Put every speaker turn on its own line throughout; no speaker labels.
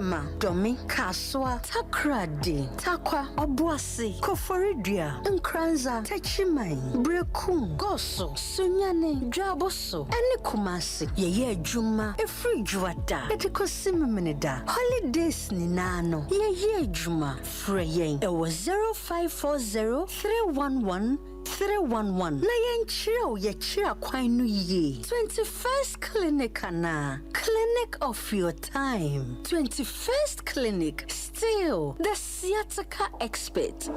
Ma, Dɔme, Kasoa, Takoradi, Tarkwa, Obuasi, Koforidua, Nkoranza, Techiman, Berekum, Goso, Sunyani, Juaboso, ne Kumasi. Yɛyɛ adwuma ɛfiri Dwoada de kɔsi Memeneda. Holidays nyinaa no, yɛyɛ adwuma. Frɛ yɛn ɛwɔ 0540 311 311 na yɛnkyerɛ wo yɛkyerɛ akwan no yie. 21st Clinic anaa Clinic of your time. 21st Clinic, still the sciatica expert.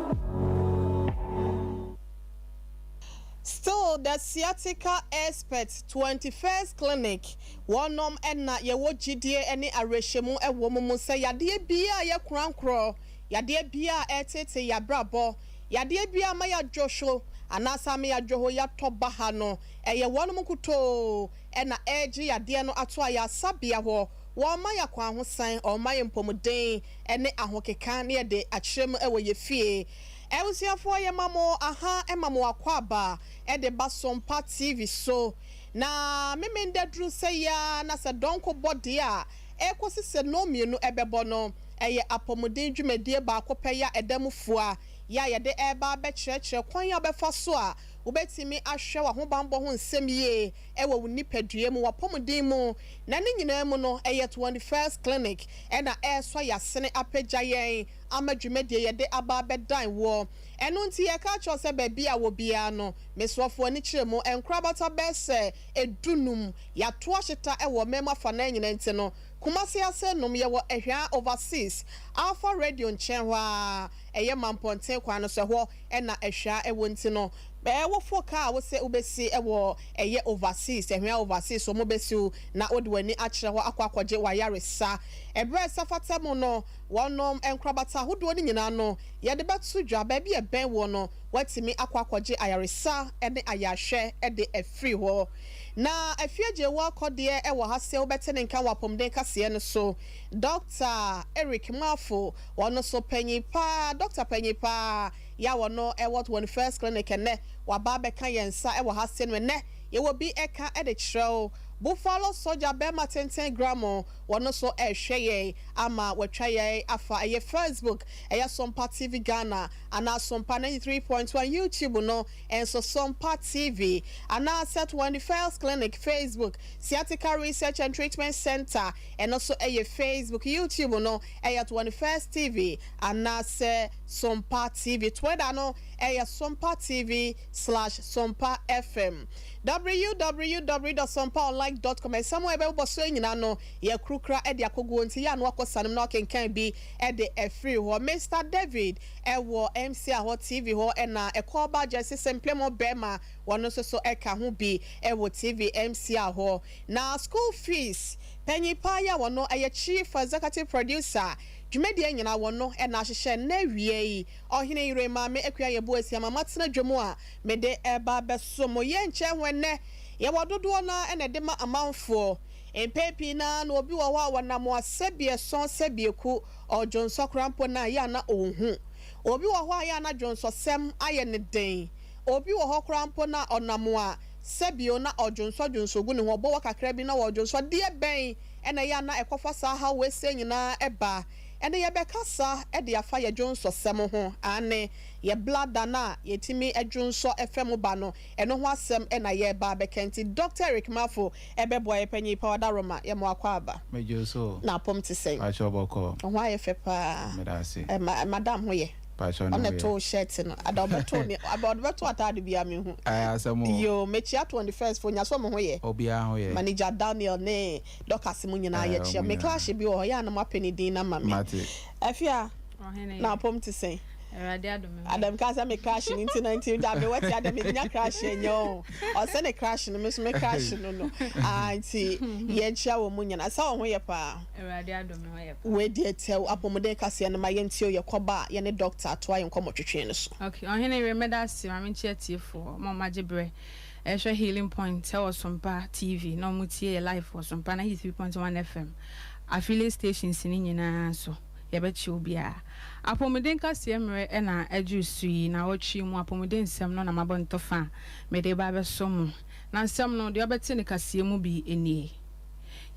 Still the sciatica expert, 21st Clinic, wɔnom na yɛwɔ gyidie ne awerɛhyɛmu wɔ mo mu sɛ yadeɛ biara a ɛyɛ korankorɔ, yadeɛ biara a ɛreteetee yɛabrabɔ, yadeɛ biara a ama yɛadwohwo anaasɛ ama yɛadwoho yɛatɔ baha no, ɛyɛ wɔnom nkutoo na ɛregye yadeɛ no ato ayaresabea hɔ. Wɔrema yɛn akwahosan, wɔrema yɛn mpɔmuden ne ahokeka na yɛde akyerɛ mu wɔ yɛn fie. Abusuafoɔ yɛma mo aha ma mo akwaaba de ba Sompa TV so. Na Memenda duru sɛ yi ara na sɛ dɔnko bɔ deɛ a ɛrekɔsi sɛ nnɔnmienu bɛbɔ no, ɛyɛ apɔmuden dwumadie baako pɛ yi a ɛda mu fua yi a yɛde reba abɛkyerɛkyerɛ kwan a wobɛfa so a wobɛtumi ahwɛ w'ahobanbɔ ho nsɛm yie wɔ wo nipadua mu, w'apɔmuden mu, na ne nyinaa mu no ɛyɛ 21st Clinic na ɛresɔ yɛasene apagya yɛn ama dwumadie yɛde aba abɛdan woɔ. Ɛno nti yɛreka akyerɛ wo sɛ baabi a wɔ biara no, mesoafoɔ ani kyerɛ mu nkorabata bɛyɛ sɛ dunum, yɛato ahyeta wɔ ɔman mu afanan nyinaa nti no, Kumasi ase nom yɛwɔ Ahwea Overseas, Alpha Radio nkyɛn hɔ ara, ɛyɛ Mampɔnten kwan no so, ɛhɔ na Ahwea wɔ nti no, woforo kaa a wosɛ wobɛsi wɔ ɛyɛ Overseas, Ahwea Overseas, wɔn bɛsi wo na wode w'ani akyerɛ hɔ akɔ akɔgye w'ayaresa. Ɛberɛ a ɛsɛ fata mu no, wɔnom nkorabata ahodoɔ no nyinaa no, yɛde bɛto dwa, baabi a ɛbɛn woɔ no, woatumi akɔ akɔgye ayaresa ne ayarehwɛ de afiri hɔ. Na afie gye wo akɔdeɛ wɔ ha sɛ wobɛte ne nka wɔ apɔmuden kaseɛ no so. Dɔkta Eric Marfo, ɔno nso panyin paa, dɔkta panyin paa yɛ a ɔno wɔ One First Clinic ɛnnɛ, waba abɛka yɛn nsa wɔ ha se no ɛnnɛ yɛwɔ bi ɛka de kyerɛ wo. Buffalo Soldier bɛɛma tenten gramo, ɔno nso ɛrehwɛ yɛn ama watwa yɛn afa ɛyɛ Facebook, ɛyɛ Sompa TV Ghana anaa Sompa 93.1 YouTube no nso Sompa TV anaasɛ 21st Clinic Facebook, Sciatica Research and Treatment Centre, ɛno nso yɛ Facebook, YouTube no yɛ 21st TV anaasɛ Sompa TV, Twitter no yɛ Sompa TV slash Sompa FM. Www dot sompaonline dot com Nsɛm a yɛbɛbobɔ so yi nyinaa no, yɛakurukura de akɔgu hɔ nti yɛ a na woakɔ sane mu na woakenkan bi de afiri hɔ. Mister David Ɛwɔ MC a hɔ TV hɔ ɛna ɛkɔ ba gyɛse sɛ mplɛmɔ bɛɛma wɔno nso so ɛka ho bi ɛwɔ TV MC a hɔ. Na school fees panyin paa yi a wɔno ɛyɛ chief executive producer dwumadie nyinaa wɔno ɛna ahyehyɛ nnɛ awia yi Ɔhene yere Maame Akua Yeboah Asiamah matena dwom a mede ɛba abɛso mo yɛ nkyɛn ho ɛnnɛ yɛwɔ dodoɔ no ara ɛna ɛde ma amanfoɔ mpɛn pii no ara na obi wɔ hɔ a wɔnam asɛbiɛsɔn sɛbiɛku Ɔdwonsɔ koraa mpo no a, ɛyɛ a na ɔnhu. Obi wɔ hɔ a, ɛyɛ a na dwonsɔsɛm ayɛ no den. Obi wɔ hɔ koraa mpo no a, ɔnam a, sɛbio na ɔdwonsɔ dwonsɔ gu ne ho, ɔbɔ wa kakra bi na ɔdwonsɔ. Deɛ bɛn na ɛyɛ a na ɛkɔfa saa haw wei sei nyinaa ba? Ɛnnɛ yɛbɛkasa de afa yɛn dwonsɔsɛm ho, aane, yɛn bladder no a yɛtumi dwonsɔ fa mu ba no, ɛno ho asɛm na yɛreba abɛka. Nti Doctor Eric Marfo bɛboa yɛn. Panyin pa Ɔdaroma, yɛma wo akwaaba.
Megye wo so o.
Na apɔm te sɛn?
Pakyɛw bɔkɔɔ.
Wo ho ayɛ fɛ paa.
Meda ase.
Eh, ma, madam ho yɛ.
Pakyɛw ne ho
Ɔna
yɛ.
ɛtoo shirt no. Ada ɔbɛtoo ne, aba ɔde bɛto ataade biara mehu.
Ɛyɛ asɛm o.
Yoo, mekyia 21st fo, nya so ɔmo ho yɛ.
Obiara ho yɛ.
Manager Daniel ne Dorcas mo nyinaa
Eh,
yɛkyia.
ɔmo
Me
nyinaa.
clash bi wɔ hɔ, yɛ a na moapɛ ne din no ama me.
Mate.
Afia,
Ɔhene.
na apɔm te sɛn?
Awurade adom me ho.
Adam kaa sɛ me crush no nti na nti da me wati ada me nya crush ɛnyɛ o ɔsɛ ne crush no me nso me crush no no ah nti yɛnkyia wɔn mu nyina sɛ wɔn ho yɛ paa.
Awurade adom me ho yɛ paa.
Wei deɛ tɛw apɔmuden kaseɛ no ma yɛntie o yɛkɔba a yɛne doctor atoa yɛn nkɔmmɔ twetwe no so.
Ok ɔhene yere mɛda ase ma menkyia atiefoɔ ma ɔmo agye berɛ ɛhwɛ healing point ɛwɔ sompa TV na ɔmo tie yɛ live wɔ sompa 93.1 FM affiliate stations no nyinaa so. Yɛbɛkyɛ obiara. Apɔmuden kaseɛ mmerɛ na aduru so yi, naawɔtwe yi mu apɔmuden nsɛm no na mabɔ ntɔfa a mede reba abɛso mo. Na nsɛm no, deɛ wobɛte no kaseɛ mu bi nie.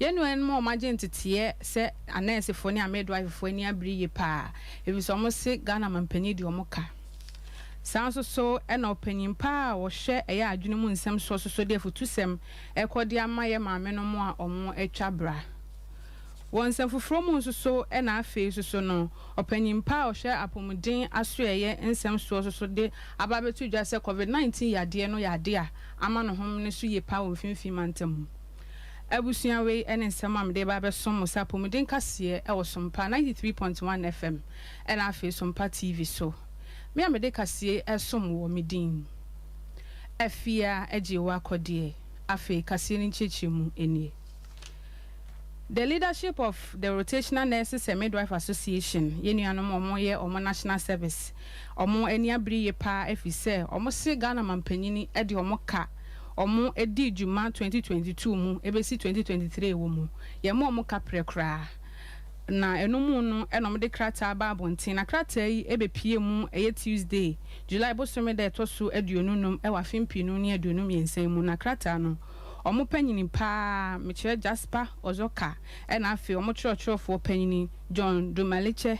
Yɛn nuanom a wɔagye nteteɛ sɛ anɛɛsefoɔ ne amidwifefoɔ ani abere yie pa ara, ɛfiri sɛ wɔse Ghana manpanin de wɔn ka. Saa nso so na ɔpanin pa a ɔhwɛ ɛyɛ adwene mu nsɛm soɔ nso so de afutusɛm rekɔ de ama yɛn maamenom a wɔatwa bra. Wɔ nsɛm foforɔ mu nso so na afei nso so no, ɔpanin pa a ɔhwɛ apɔmuden asoɛeɛ nsɛm soɔ nso so de aba abɛto dwa sɛ Covid 19 yadeɛ no yɛ adeɛ a ama ne homene so yie pa wɔ mfimfini mantam mu. Abusua wei ne nsɛm a mede reba abɛsom mo sɛ apɔmuden kaseɛ wɔ Sompa 93.1 FM ɛna afei Sompa TV so. Me a mede kaseɛ yi resom woɔ me din Afia Agyewa Kɔdeɛ. Afei kaseɛ no nkyerɛkyerɛmu nie. The leadership of the Rotational Nurses and Midwife Association, yɛn nuanom a wɔyɛ wɔn national service, wɔn ani abere yie paa ɛfiri sɛ wɔn se Ghana mampanyini de wɔn ka wɔn dii dwuma 2022 mu ɛbɛsi 2023 wɔ mu, yɛmma wɔn ka prɛ koraa. Na ɛno mu no na wɔde krataa baa abɔnten, na krataa yi bɛpuee mu ɛyɛ Tuesday, July bosome da a ɛtɔ so 25 wɔ afe mpenu ne 23 yi mu, na krataa no wɔn panyini pa ara, mekyerɛ Jasper Ozoka, ɛna afei wɔn twerɛtwerɛfoɔ panyini John Dumalikyɛ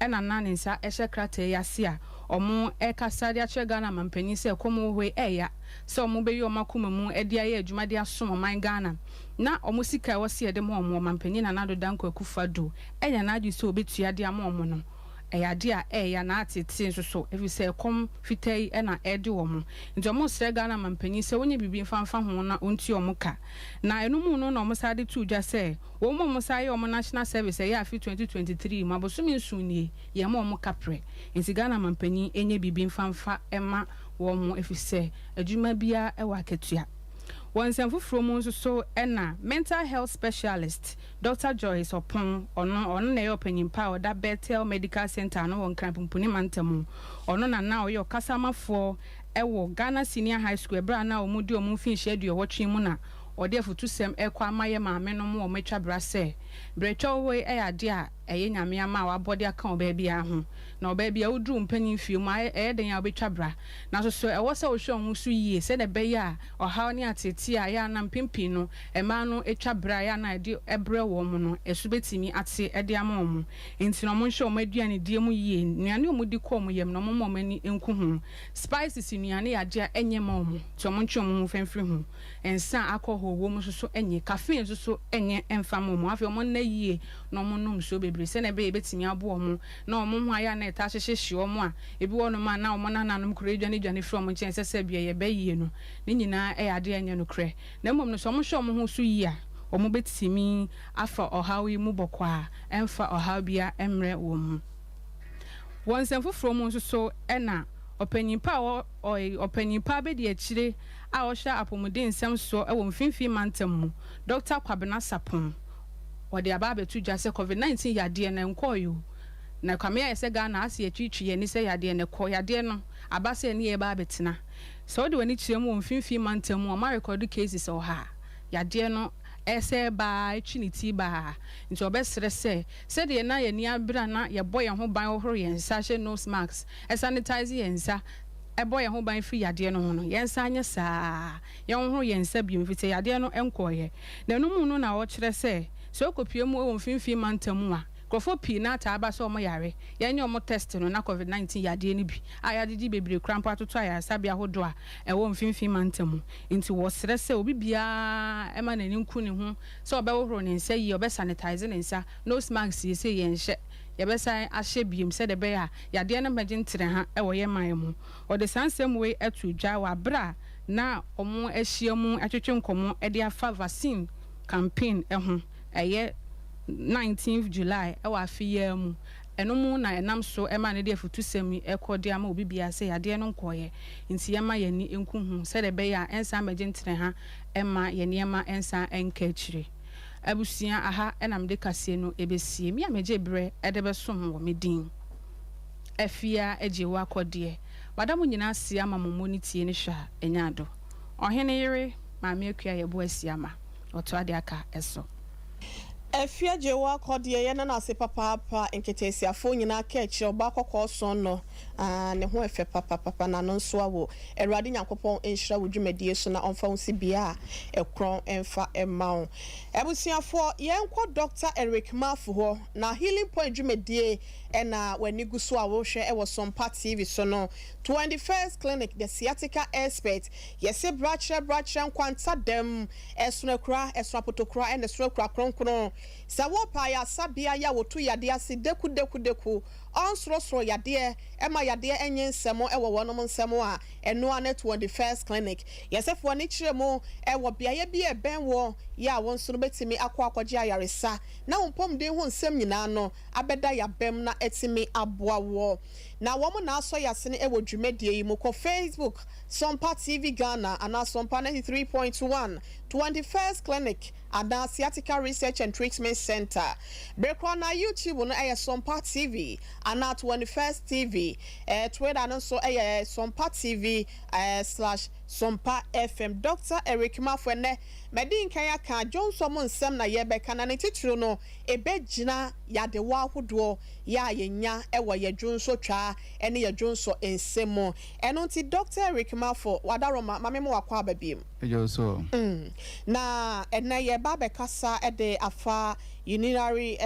na na ne nsa hyɛ krataa yi ase a wɔrekasa de akyerɛ Ghana manpanin sɛ ɛkɔm wɔ hɔ yi ɛɛya sɛ wɔbɛyi wɔn akoma mu de ayɛ adwuma de asom ɔman Ghana na wɔn sika a ɛwɔ sɛ yɛde ma wɔn, Ɔmanpanin Nana Addo Dankwa Akufo-Addo anya n'adwene sɛ ɔbɛtua de ama wɔn no, ɛyɛ adeɛ a ɛɛya na ateetee nso so ɛfiri sɛ ɛkɔm fitaa yi na ɛrede wɔn. Nti wɔresrɛ Ghana manpanin sɛ ɔnyɛ biribi mfa mfa ho na ɔntua wɔn ka. Na ɛno mu no na wɔsan de too dwa sɛ wɔn a wɔsan yɛ wɔn National Service ɛyɛ afe 2023 mu abosome nson nie, yɛmma wɔn kaprɛ. Nti Ghana manpanin nyɛ biribi mfa mfa mma wɔn ɛfiri sɛ adwuma biara wɔ akatua. Wɔ nsɛm foforɔ mu nso so na Mental Health Specialist, Dɔkta Joyce Oppong, ɔno, ɔno na ɛyɛ ɔpanyin pa a ɔda Bethel Medical Centre ano wɔ Nkran Pumpuni mantam mu. Ɔno na na ɔyɛ ɔkasamafoɔ wɔ Ghana Senior High School ɛberɛ a na wɔredi wɔn mfinhyia aduɔwɔtwe mu na ɔde afutusɛm rekɔ ama yɛ maame nom a wɔatwa bra sɛ, Brɛtwa wɔ hɔ yi yɛ adeɛ a ɛyɛ Nyame ama a wabɔ de aka ɔbaa biara ho. Na ɔbaa biara woduru wo mpanin mfeɛ mu a, ɛyɛ dɛn a wobɛtwa bra. Nanso so ɛwɔ sɛ wohwɛ wo ho so yie sɛdeɛ ɛbɛyɛ a ɔhaw ne ateetee a ɛyɛ a na mpɛn pii no mmaa no twa berɛ a ɛyɛ a na ɛde brɛ wɔn no, ɛso bɛtumi ate de ama wɔn. Enti no wɔnhwɛ wɔn aduanedie mu yie, nnuane a wɔdi kɔ wɔn yam no wɔmma wɔn ani nku ho. Spices nnuane yɛ adeɛ a ɛnyɛ mma wɔn, nti wɔntwe wɔn ho mfa mfiri ho. Nsa a alcohol wɔ mu nso so nyɛ, caffeine nso so nyɛ mfa mma wɔn. Afei wɔnna yie na wɔnnom nsuo bebree sɛdeɛ ɛbɛyɛ a ɛbɛtumi aboa wɔn na wɔn ho ayɛ a na ɛtaa hyehyehye wɔn a ebi wɔ hɔnom a na wɔn nananom koraa dwanedwane firi wɔn nkyɛn sɛ sɛ bia yɛba yie no, ne nyinaa yɛ adeɛ a ɛnyɛ nokorɛ. Na mmom no, sɛ wɔhwɛ wɔn ho so yie a, wɔbɛtumi afa ɔhaw yi mu bɔkɔɔ a ɛmfa ɔhaw biara mmrɛ wɔn mu. Wɔ nsɛm foforɔ mu nso so na ɔpanin pa a ɔyɛ ɔpanin pa abadiakyire a ɔhwɛ apɔmuden nsɛm soɔ wɔ Mfimfini Mantam mu, Dɔkta Kwabena Sarpong, ɔde aba abɛto dwa sɛ Covid 19 yadeɛ no ɛnkɔɔeɛ o, na ɛkame ayɛ sɛ Ghana ase yɛtwitwi yɛn ani sɛ yadeɛ no ɛkɔ, yadeɛ no aba sɛ ɛne yɛn reba abɛtena. Sɛ wode w'ani kyerɛ mu wɔ Mfimfini Mantam mu a, wɔarekɔdo cases ɔha a yadeɛ no ɛresɛe ba ara, ɛtwi ne ti ba ara. Nti wɔbɛsrɛ sɛ, sɛdeɛ na yɛn ani abere a na yɛbɔ yɛn ho ban hohoro yɛn nsa, hyɛ nose mask, sanitize yɛn nsa, bɔ yɛn ho ban firi yadeɛ no ho no, yɛnsan nyɛ saa ara, yɛnhohoro yɛn nsa bio, ɛfiri sɛ yadeɛ no nkɔeɛ. Na ɛno mu no na wɔkyerɛ sɛ, sɛ wokɔpue mu wɔ Mfimfini Mantam mu a, nkurɔfoɔ pii no ara taa ba sɛ wɔyare, yɛnyɛ wɔn test no na Covid 19 yadeɛ no bi a yɛagyegye bebree koraa mpo atoto ayaresabea ahodoɔ a ɛwɔ Mfimfini Mantam mu. Nti wɔsrɛ sɛ obi biara mma n'ani nku ne ho sɛ ɔbɛhohoro ne nsa yie, ɔbɛ sanitize ne nsa, nose mask seesei yɛnhyɛ, yɛbɛsan ahyɛ biom sɛdeɛ ɛbɛyɛ a yadeɛ no mmɛgye ntrɛha wɔ yɛn man mu. Wɔde saa nsɛm wei too dwa wɔ aberɛ a na wɔahyia mu retwetwe nkɔmmɔ de afa vaccine campaign ho, ɛyɛ nineteenth July wɔ afe yi ara mu. Ɛno mu na ɛnam so ma no de afutusɛm yi rekɔ de ama obi biara sɛ yadeɛ no nkɔeɛ nti yɛmma yɛn ani nku ho sɛdeɛ ɛbɛyɛ a ɛnsan mmɛgye ntrɛha mma yɛn nneɛma nsan nka akyire. Abusua, aha na mede kaseɛ no bɛsie. Me a megye berɛ de bɛsom wɔ me din Afia Agyewa Kɔdeɛ. Mada mo nyinaa ase ama mo mmɔ ne tie ne hwɛ a ɛnya ado. Ɔhene yere Maame Akua Yeboah Asiamah, ɔtoa deɛ aka so.
Afie Gyewa kɔ deɛ yɛ nan ase papaapa nketeesiafoɔ nyinaa ka akyire ɔbaa kɔkɔɔ sɔn no aah ne ho ɛfɛ papapapa n'ano nso awo Awurade Nyankopɔn nhyira wo dwumadie so na ɔmfa wo nsi bea a ɛkorɔn mfa mma wo Abusuafoɔ yɛnkɔ Doctor Eric Marfo hɔ na Healing Point dwumadie ɛna w'ani gu so a wohwɛ ɛwɔ Sompa TV so no 21st Clinic the Sciatica Expert yɛse brakyerɛ brakyerɛ nkwanta dam Ɛsono akura, ɛsono apotokura, ɛna ɛsono akura kronkron. Sɛ wɔrepa ayaresabea yi a wɔtu yadeɛ ase dekudekudeku, ɔnsorosoro yadeɛ, ɛma yadeɛ ɛnye nsɛm wɔ wɔnom nsɛm a, ɛno ara ne Tuondi First Clinic. Yɛsɛfoɔ ani kyerɛ mu wɔ beaeɛ bi a ɛbɛn woɔ yi a wo nso no bɛtumi akɔ akɔgye ayaresa na wo mpɔmuden ho nsɛm nyinaa no abɛda yɛabam na atumi aboa woɔ. Na wɔn na asɔ yɛasene wɔ dwumadie yi mu. Kɔ Facebook Sompa TV Ghana anaa Sompa 93.1, 21st Clinic anaa Sciatica Research and Treatment Centre. Bere korɔ no ara YouTube no yɛ Sompa TV anaa 21st TV. Twitter no nso yɛ Sompa TV slash Sompa FM. Dɔkta Eric Mafo ɛnnɛ madi nkan aka dwonsɔ mu nsɛm na yɛrebɛka na ne titiriw no ɛbɛgyina yadewa ahodoɔ yɛ a yɛnya wɔ yɛn dwonsɔtwaa ne yɛn dwonsɔ nsɛm mu. Ɛno nti Doctor Eric Mafo, Wadaroma, ma me ma wakɔ aba biom.
Megye wo so o.
Na ɛnnɛ yɛreba abɛkasa de afa urinary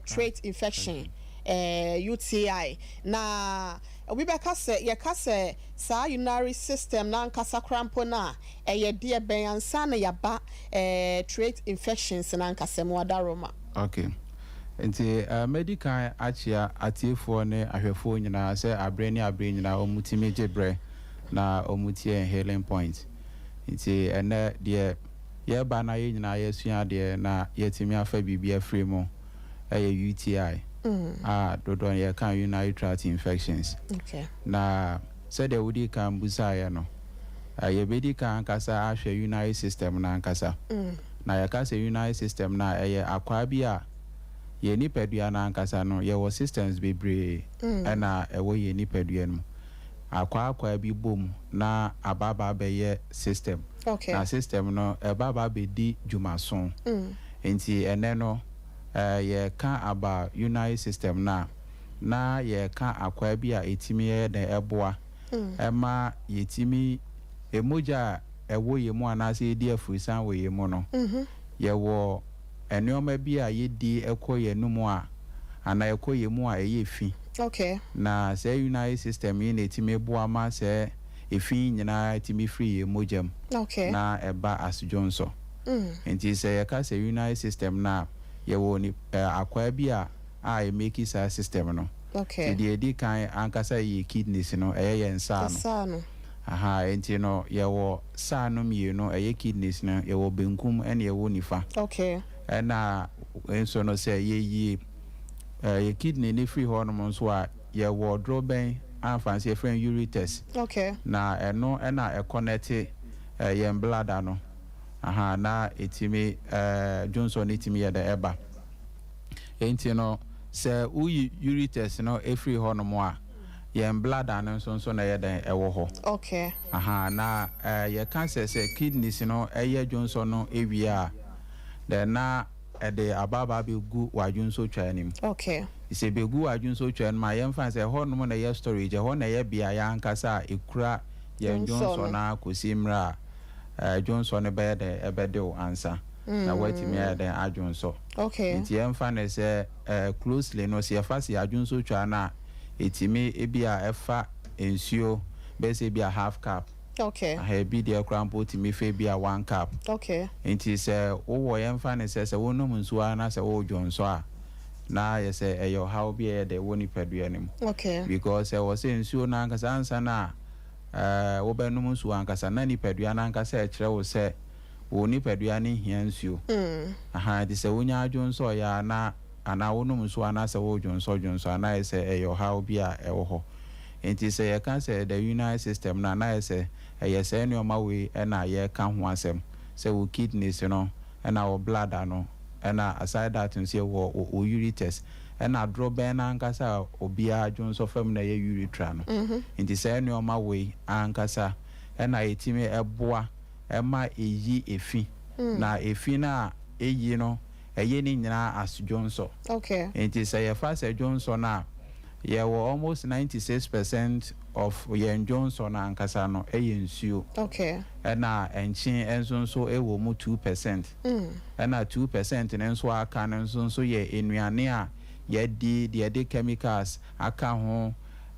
tract infection, UTI. Na obi bɛka sɛ, yɛka sɛ saa urinary system no ankasa koraa mpo no a, ɛyɛ deɛ bɛn ansa na yɛaba tract infections no ankasa mu, Wadaroma?
Okay. Nti mɛdi kan akyea atiefoɔ ne ahwɛfoɔ nyinaa sɛ aberɛ ne aberɛ nyinaa wɔn tumi gye berɛ na wɔn tie yɛn Healing Point. Nti ɛnnɛ deɛ yɛreba na yɛn nyinaa yɛasua adeɛ na yɛatumi afa biribi afiri mu yɛ UTI a dodoɔ no yɛka urinary tract infections. Na sɛdeɛ wodii kan busaeɛ no, yɛbɛdi kan ankasa ahwɛ urinary system no ankasa. Na yɛka sɛ urinary system no a, ɛyɛ akwaa bi a yɛn nipadua no ankasa no, yɛwɔ systems bebree na ɛwɔ yɛn nipadua no mu. Akwaa akwaa bi bom na aba aba abɛyɛ system. Na system no, ɛba aba abɛdi dwumaso. Nti ɛnnɛ no, yɛreka about urinary system no a, na yɛreka akwaa bi a ɛtumi yɛ dɛn ɛboa ma yɛtumi, mogya a ɛwɔ yɛn mu anaasɛ ɛdi afurisan wɔ yɛn mu no, yɛwɔ nneɛma bi a yɛdi kɔ yɛn anum a, anaa ɛkɔ yɛn mu a ɛyɛ fi. Na saa urinary system yi na ɛtumi boa ma saa efi yi nyinaa tumi firi yɛn mogya mu na ɛba as dwonsɔ. Nti sɛ yɛka sɛ urinary system no a, yɛwɔ akwaa bi a a ɛmeki saa system no. Nti deɛ ɛdi kan ankasa yɛ kidneys no, ɛyɛ yɛn nsa ano. Aha, nti no yɛwɔ saa no mmienu, ɛyɛ kidneys no, yɛwɔ benkum ɛna yɛwɔ nifa. Ɛna nso no sɛ yɛyi yɛ kidney no firi hɔnom nso a, yɛwɔ dorobɛn a mfa yɛfrɛ no ureters. Na ɛno ɛna ɛconnecte yɛn bladder no. Aha, na ɛtumi dwonsɔ no ɛtumi yɛ dɛ ɛba. Nti no sɛ woyi ureters no ɛfiri hɔnom a, yɛn bladder no nso nso na ɛyɛ dɛn ɛwɔ hɔ. Aha, na yɛka sɛ kidneys no ɛyɛ dwonsɔ no ewie a, then na ɛde aba aba abɛgu w'adwonsɔ twa anim. Sɛ ɛbɛgu w'adwonsɔ twa anim a, yɛmfa sɛ ɛhɔnom na ɛyɛ storage, ɛhɔ na ɛyɛ beaeɛ ankasa a ɛkura yɛn dwonsɔ no akɔsi mmerɛ a dwonsɔ no bɛyɛ dɛn ɛbɛde wo ansa na woatumi ayɛ dɛn adwonsɔ. Nti yɛmfa no sɛ closely no, sɛ yɛfa sɛ yɛadwonsɔ twa no a, ɛtumi ebi a ɛfa nsuo bɛyɛ sɛ ebi a half cup. Aha, ebi deɛ koraa mpo tumi fa ebi a 1 cup. Nti sɛ wowɔ, yɛmfa no sɛ wonom nsuo ara na sɛ wodwonsɔ a, na yɛ sɛ ɛyɛ ɔhaw bi a ɛyɛ dɛ wɔ nipadua no mu. Because ɛwɔ sɛ nsuo no ankasa ansa na wobɛnom nsuo ankasa na nipadua no ankasa ɛkyerɛ wo sɛ wo nipadua no hia nsuo. Aha, nti sɛ wonya adwonsɔ yɛ a na anaa wonom nsuo anaasɛ wodwonsɔ dwonsɔ a, na yɛ sɛ ɛyɛ ɔhaw bi a ɛwɔ hɔ. Nti sɛ yɛka sɛ the urinary system no a, na yɛ sɛ ɛyɛ saa nneɛma wei na yɛreka ho asɛm, sɛ wo kidneys no ɛna wo bladder no, ɛna aside that nso yɛwɔ wo ureters, ɛna dorobɛn no ankasa a obiara dwonsɔ fam na ɛyɛ urethra no. Nti saa nneɛma wei ankasa ɛna ɛtumi ɛboa ɛma ɛyi efi. Na efi no a ɛyi no ɛyɛ ne nyinaa as dwonsɔ. Nti sɛ yɛfa sɛ dwonsɔ no a, yɛwɔ almost 96% of yɛn dwonsɔ no ankasa no ɛyɛ nsuo. Ɛna nkyen nso ɛwɔ mu 2%. Ɛna 2% no nso aka no nso yɛ nnuane a yɛdi deɛ yɛde chemicals aka ho,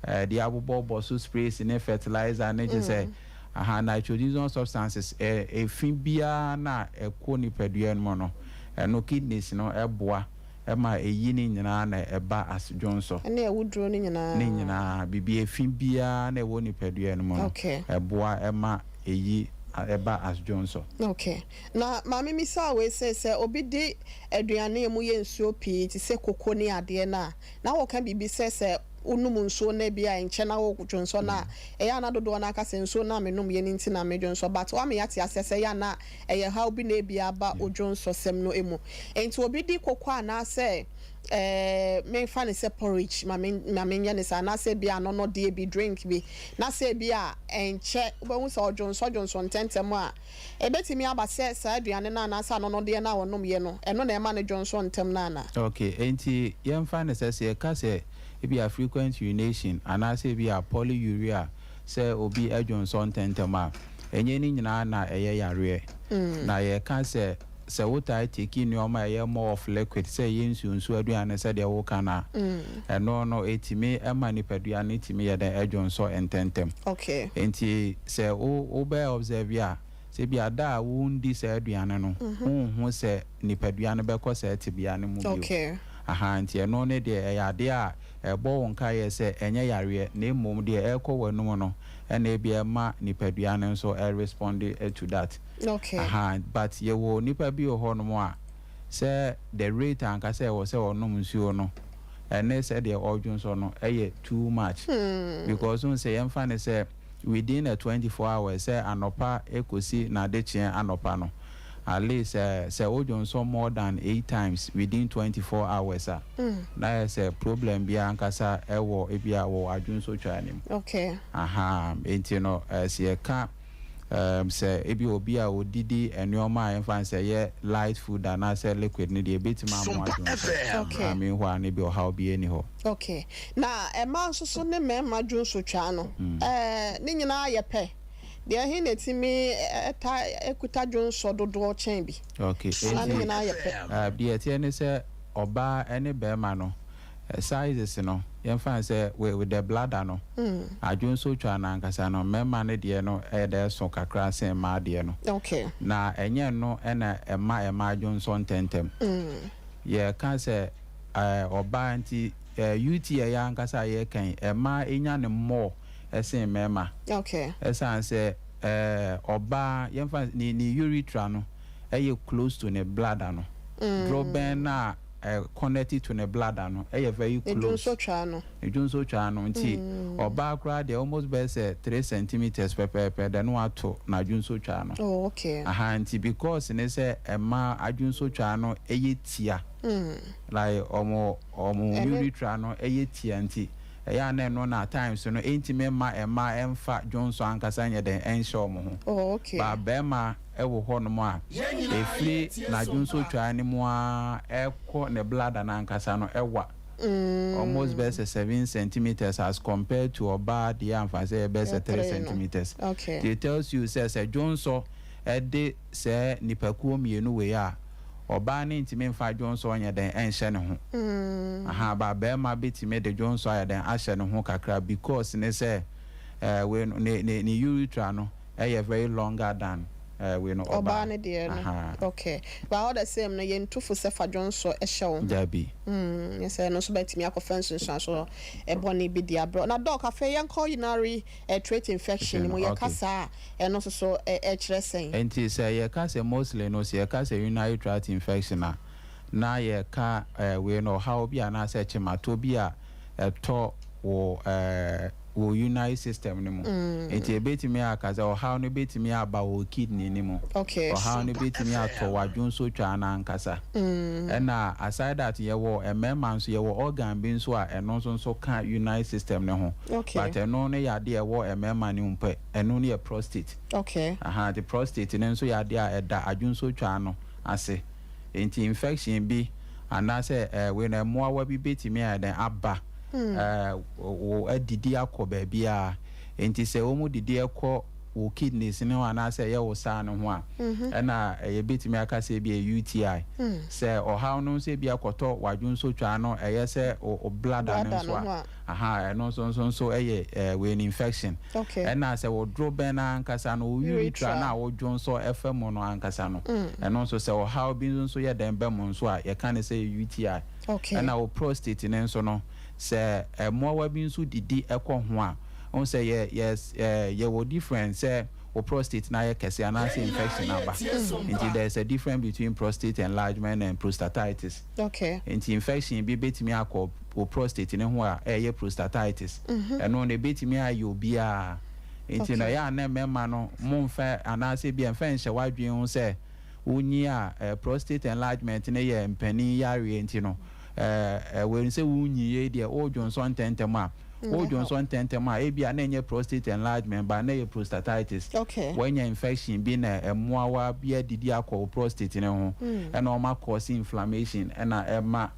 deɛ abobɔbɔ so sprays ne fertilizer ne kyerɛ sɛ aha nitrogenous substances, efi biara na ɛkɔ nipadua no mu no, ɛno kidneys no ɛboa ɛma eyi ne nyinaa na ɛba as dwonsɔ.
Ɛne awuduro no nyinaa.
Ne nyinaa, biribi efi biara na ɛwɔ nipadua no mu no, ɛboa ɛma eyi ɛba as dwonsɔ.
Okay, na maame misa wei sɛ obi di aduane mu yɛ nsuo pii te sɛ koko ne adeɛ no a, na wɔka biribi sɛ wonum nsuo no bi a nkyɛn na wodwonsɔ no a, ɛyɛ ana dodoɔ no aka sɛ nsuo no a menom yɛ no nti na medwonsɔ, but wama yɛate aseɛ sɛ ɛyɛ ana ɛyɛ haw bi na ebi aba odwonsɔ sɛm no mu. Nti obi di koko anaasɛ memfa ne sɛ porridge, ma menyɛ ne sɛ anaasɛ bi a nɔnɔdeɛ bi, drink bi, na sɛ bi a ɛnkyɛ wobɛhu sɛ ɔdwonsɔ dwonsɔ ntɛntɛm a, ɛbɛtumi aba sɛ saa aduane no anaasɛ anɔnɔdeɛ no a wɔnom yɛ no, ɛno na ɛma no dwonsɔ ntɛm no ana?
Okay, nti yɛmfa ne sɛ yɛka sɛ ebi a frequent urination anaasɛ ebi a polyuria, sɛ obi adwonsɔ ntɛntɛm a, ɛnyɛ ne nyinaa na ɛyɛ yareɛ. Na yɛka sɛ wotaa take nneɛma a ɛyɛ more of liquid, sɛ ɛyɛ nsuo nsuo aduane sɛdeɛ woka no a, ɛno no ɛtumi ɛma nipadua no tumi yɛ dɛn ɛdwonsɔ ntɛntɛm. Nti sɛ wo wobɛ observe a, sɛ bi ada a wondi saa aduane no, wonhu sɛ nipadua no bɛkɔ saa tebea no mu bio. Aha, nti ɛno ne deɛ ɛyɛ adeɛ a ɛbɔ wo nkaeɛ sɛ ɛnyɛ yareɛ, na mmom deɛ ɛrekɔ w'anum no ɛna ebi ɛma nipadua no nso ɛrespond to that. Aha, but yɛwɔ nipa bi wɔ hɔnom a sɛ the rate ankasa ɛwɔ sɛ ɔnom nsuo no ɛne sɛ deɛ ɔdwonsɔ no ɛyɛ too much, because n sɛ yɛmfa ne sɛ within the 24 hours, sɛ anɔpa ekosi n'adekyeɛ anɔpa no, at least sɛ wodwonsɔ more than eight times within 24 hours a, na yɛ sɛ problem bi ankasa ɛwɔ ebi a wɔ adwonsɔ anim. Aha, nti no sɛ yɛka sɛ ebi obi a odidi nneɛma a yɛmfa sɛ yɛ light food anaasɛ liquid no deɛ, ebetumi amu adwonsɔ. Ame hɔ a ne bi ɔhaw bi ani hɔ.
Okay, na ɛmaa nso so ne mmarima dwonsotwa no, ne nyinaa yɛ pɛ deɛ, ɛhe na ɛtumi ɛta ekuta dwonsɔ dodoɔ kyɛn bi? Ana ne nyinaa yɛ pɛ?
Deɛ ɛteɛ ne sɛ ɔbaa ne bɛrima no sizes no, yɛmfa sɛ with the bladder no, adwonsotwa no ankasa no, mmarima no deɛ no ɛyɛ dɛ ɛso kakra sen mmaa deɛ no. Na ɛnyɛ no ɛna ɛma adwonsɔ ntɛntɛm. Yɛka sɛ ɔbaa nti UTI yɛ ankasa a yɛka yi, ɛmaa ɛnya ne more ɛsen mmarima. Ɛsan sɛ ɔbaa, yɛmfa ne urethra no ɛyɛ close to ne bladder no. Drɔbɛn na connected to ne bladder no ɛyɛ very close.
Edwonsotwa no.
Edwonsotwa no, nti ɔbaa koraa deɛ, almost bɛyɛ sɛ 3 centimeters pɛpɛɛpɛ dɛ no ato n'adwonsotwa no. Aha, nti because ne sɛ ɛma adwonsotwa no ɛyɛ tia, like ɔmo urethra no ɛyɛ tia, nti ɛyɛ a na ɛno na times no ɛntumi ma ɛma ɛmfa dwonso ankasa nyɛ dɛn ɛnhyɛ ɔmo ho. Ba bɛrima ɛwɔ hɔnom a, efiri n'adwonsotwa no mu a ɛkɔ ne bladder n'ankasa no ɛwa almost bɛyɛ sɛ 7 centimeters as compared to ɔbaa deɛ amfa sɛ ɛbɛyɛ sɛ 3 centimeters. It tells you sɛ dwonsɔ ɛde sɛ nipakuo mmienu wei a, ɔbaa ne ntumi nfa dwonsɔ nyɛ dɛn ɛnhyɛ ne ho. Aha, ba bɛrima bɛtumi de dwonsɔ ayɛ dɛn ahyɛ ne ho kakra, because ne sɛ wei no ne urethra no ɛyɛ very longer than wei no.
Ɔbaa ne deɛ no. Okay, but all the same no, yɛn tufo sɛ fa dwonsɔ ɛhyɛ wo ho.
Dabi.
Sɛ ɛno nso bɛtumi akɔfɛ nsonsanso ɛbɔ ne bi di aborɔ. Na Doc, afei yɛnkɔ urinary tract infection mu. Yɛka saa a, ɛno nso so ɛkyerɛ sɛn?
Nti sɛ yɛka sɛ mostly no, sɛ yɛka sɛ urinary tract infection a, na yɛka wei no ɔhaw bi anaasɛ kyemato bi a ɛtɔ wɔ urinary system no mu. Nti ebetumi aka sɛ ɔhaw no betumi aba wɔ kidney no mu. Ɔhaw no betumi atɔ w'adwonsotwa no ankasa. Ɛna aside that, yɛwɔ mmarima nso, yɛwɔ organ bi nso a ɛno nso ka urinary system no ho. But ɛno no yɛ adeɛ ɛwɔ mmarima no mu pɛ. Ɛno no yɛ prostate. Aha, the prostate no nso yɛ adeɛ a ɛda adwonsotwa no ase. Nti infection bi anaasɛ wei no, mmoawa bi bɛtumi ayɛ dɛn aba wo adidi akɔ baabiara. Nti sɛ wɔn didi kɔ wo kidneys ne ho anaasɛ ɛyɛ wo saa no ho a, ɛna yɛbɛtumi aka sɛ bi yɛ UTI. Sɛ ɔhaw no nso bi akɔtɔ w'adwonsotwa no, ɛyɛ sɛ wo bladder no nso a, aha, ɛno nso ɛyɛ wei no, infection. Ɛna sɛ wo dorobɛn no ankasa no, wo urethra no a wodwo nso ɛfa mu no ankasa no, ɛno nso sɛ ɔhaw bi nso yɛ dɛn bɛ mu nso a, yɛka ne sɛ UTI. Ɛna wo prostate ne nso no, sɛ mmoawa bi nso didi ɛkɔ ho a, wɔn sɛ yɛ yɛ ɛɛ yɛwɔ difference sɛ wo prostate na ayɛ kɛse anaasɛ infection aba. Nti there is a difference between prostate enlargement and prostatitis. Nti infection bi betumi akɔ wo prostate ne ho a, ɛyɛ prostatitis. Ɛno no ebetumi ayɛ obiara. Nti na ɛyɛ a, na mmarima no momfa anaasɛ bi mfa nhyɛ w'adwene ho sɛ wonyi a prostate enlargement ne yɛ mpanin yareɛ. Nti no ɛɛ ɛwɔ sɛ wonyi yɛ deɛ, wodwo nsɔ ntɛntɛm a, wodwo nsɔ ntɛntɛm a, ebi a na ɛnyɛ prostate enlargement ba, na ɛyɛ prostatitis. Wɔanya infection bi na mmoawa bi adidi akɔ wo prostate ne ho, ɛna wɔn akɔsi inflammation, ɛna ɛma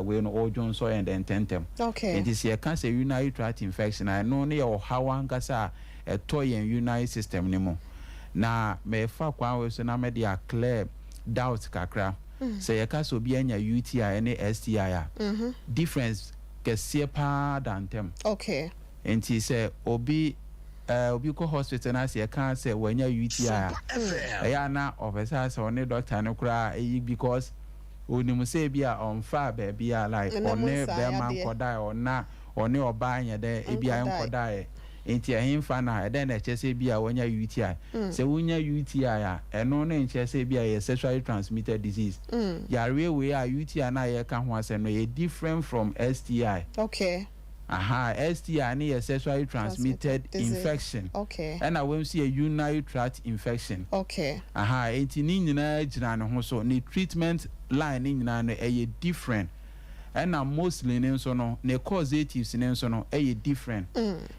wei no ɔdwo nsɔ yɛn dɛ ntɛntɛm. Nti sɛ yɛka sɛ urinary tract infection a, ɛno ne yɛ ɔhaw ankasa a ɛtɔ yɛn urinary system ne mu. Na mɛfa kwan wei so na mɛde a clear doubt kakra sɛ yɛka sɛ obi anya UTI ne STI a, difference kɛseɛ paa da ntɛm. Nti sɛ obi kɔ hospital na sɛ yɛka sɛ wanya UTI a, ɛyɛ a na ɔpɛ sɛ sɛ ɔne doctor no koraa ɛyi, because onim sɛ bi a ɔmfa baabi a like ɔne bɛrima nkɔdae, ɔna ɔne ɔbaa nyɛ dɛ ebi a nkɔdae. Nti ɛhemfa na ɛdɛn na ɛkyerɛ sɛ bi a wanya UTI? Sɛ wonya UTI a, ɛno ne nkyerɛ sɛ bi a yɛ sexually transmitted disease. Yareɛ wei a UTI na yɛka ho asɛm no yɛ different from STI. Aha, STI ne yɛ sexually transmitted infection. Ɛna wei nso yɛ urinary tract infection. Aha, nti ne nyinaa gyina ne ho so, ne treatment line ne nyinaa no ɛyɛ different. Ɛna mostly ne nso no, ne causatives ne nso no ɛyɛ different.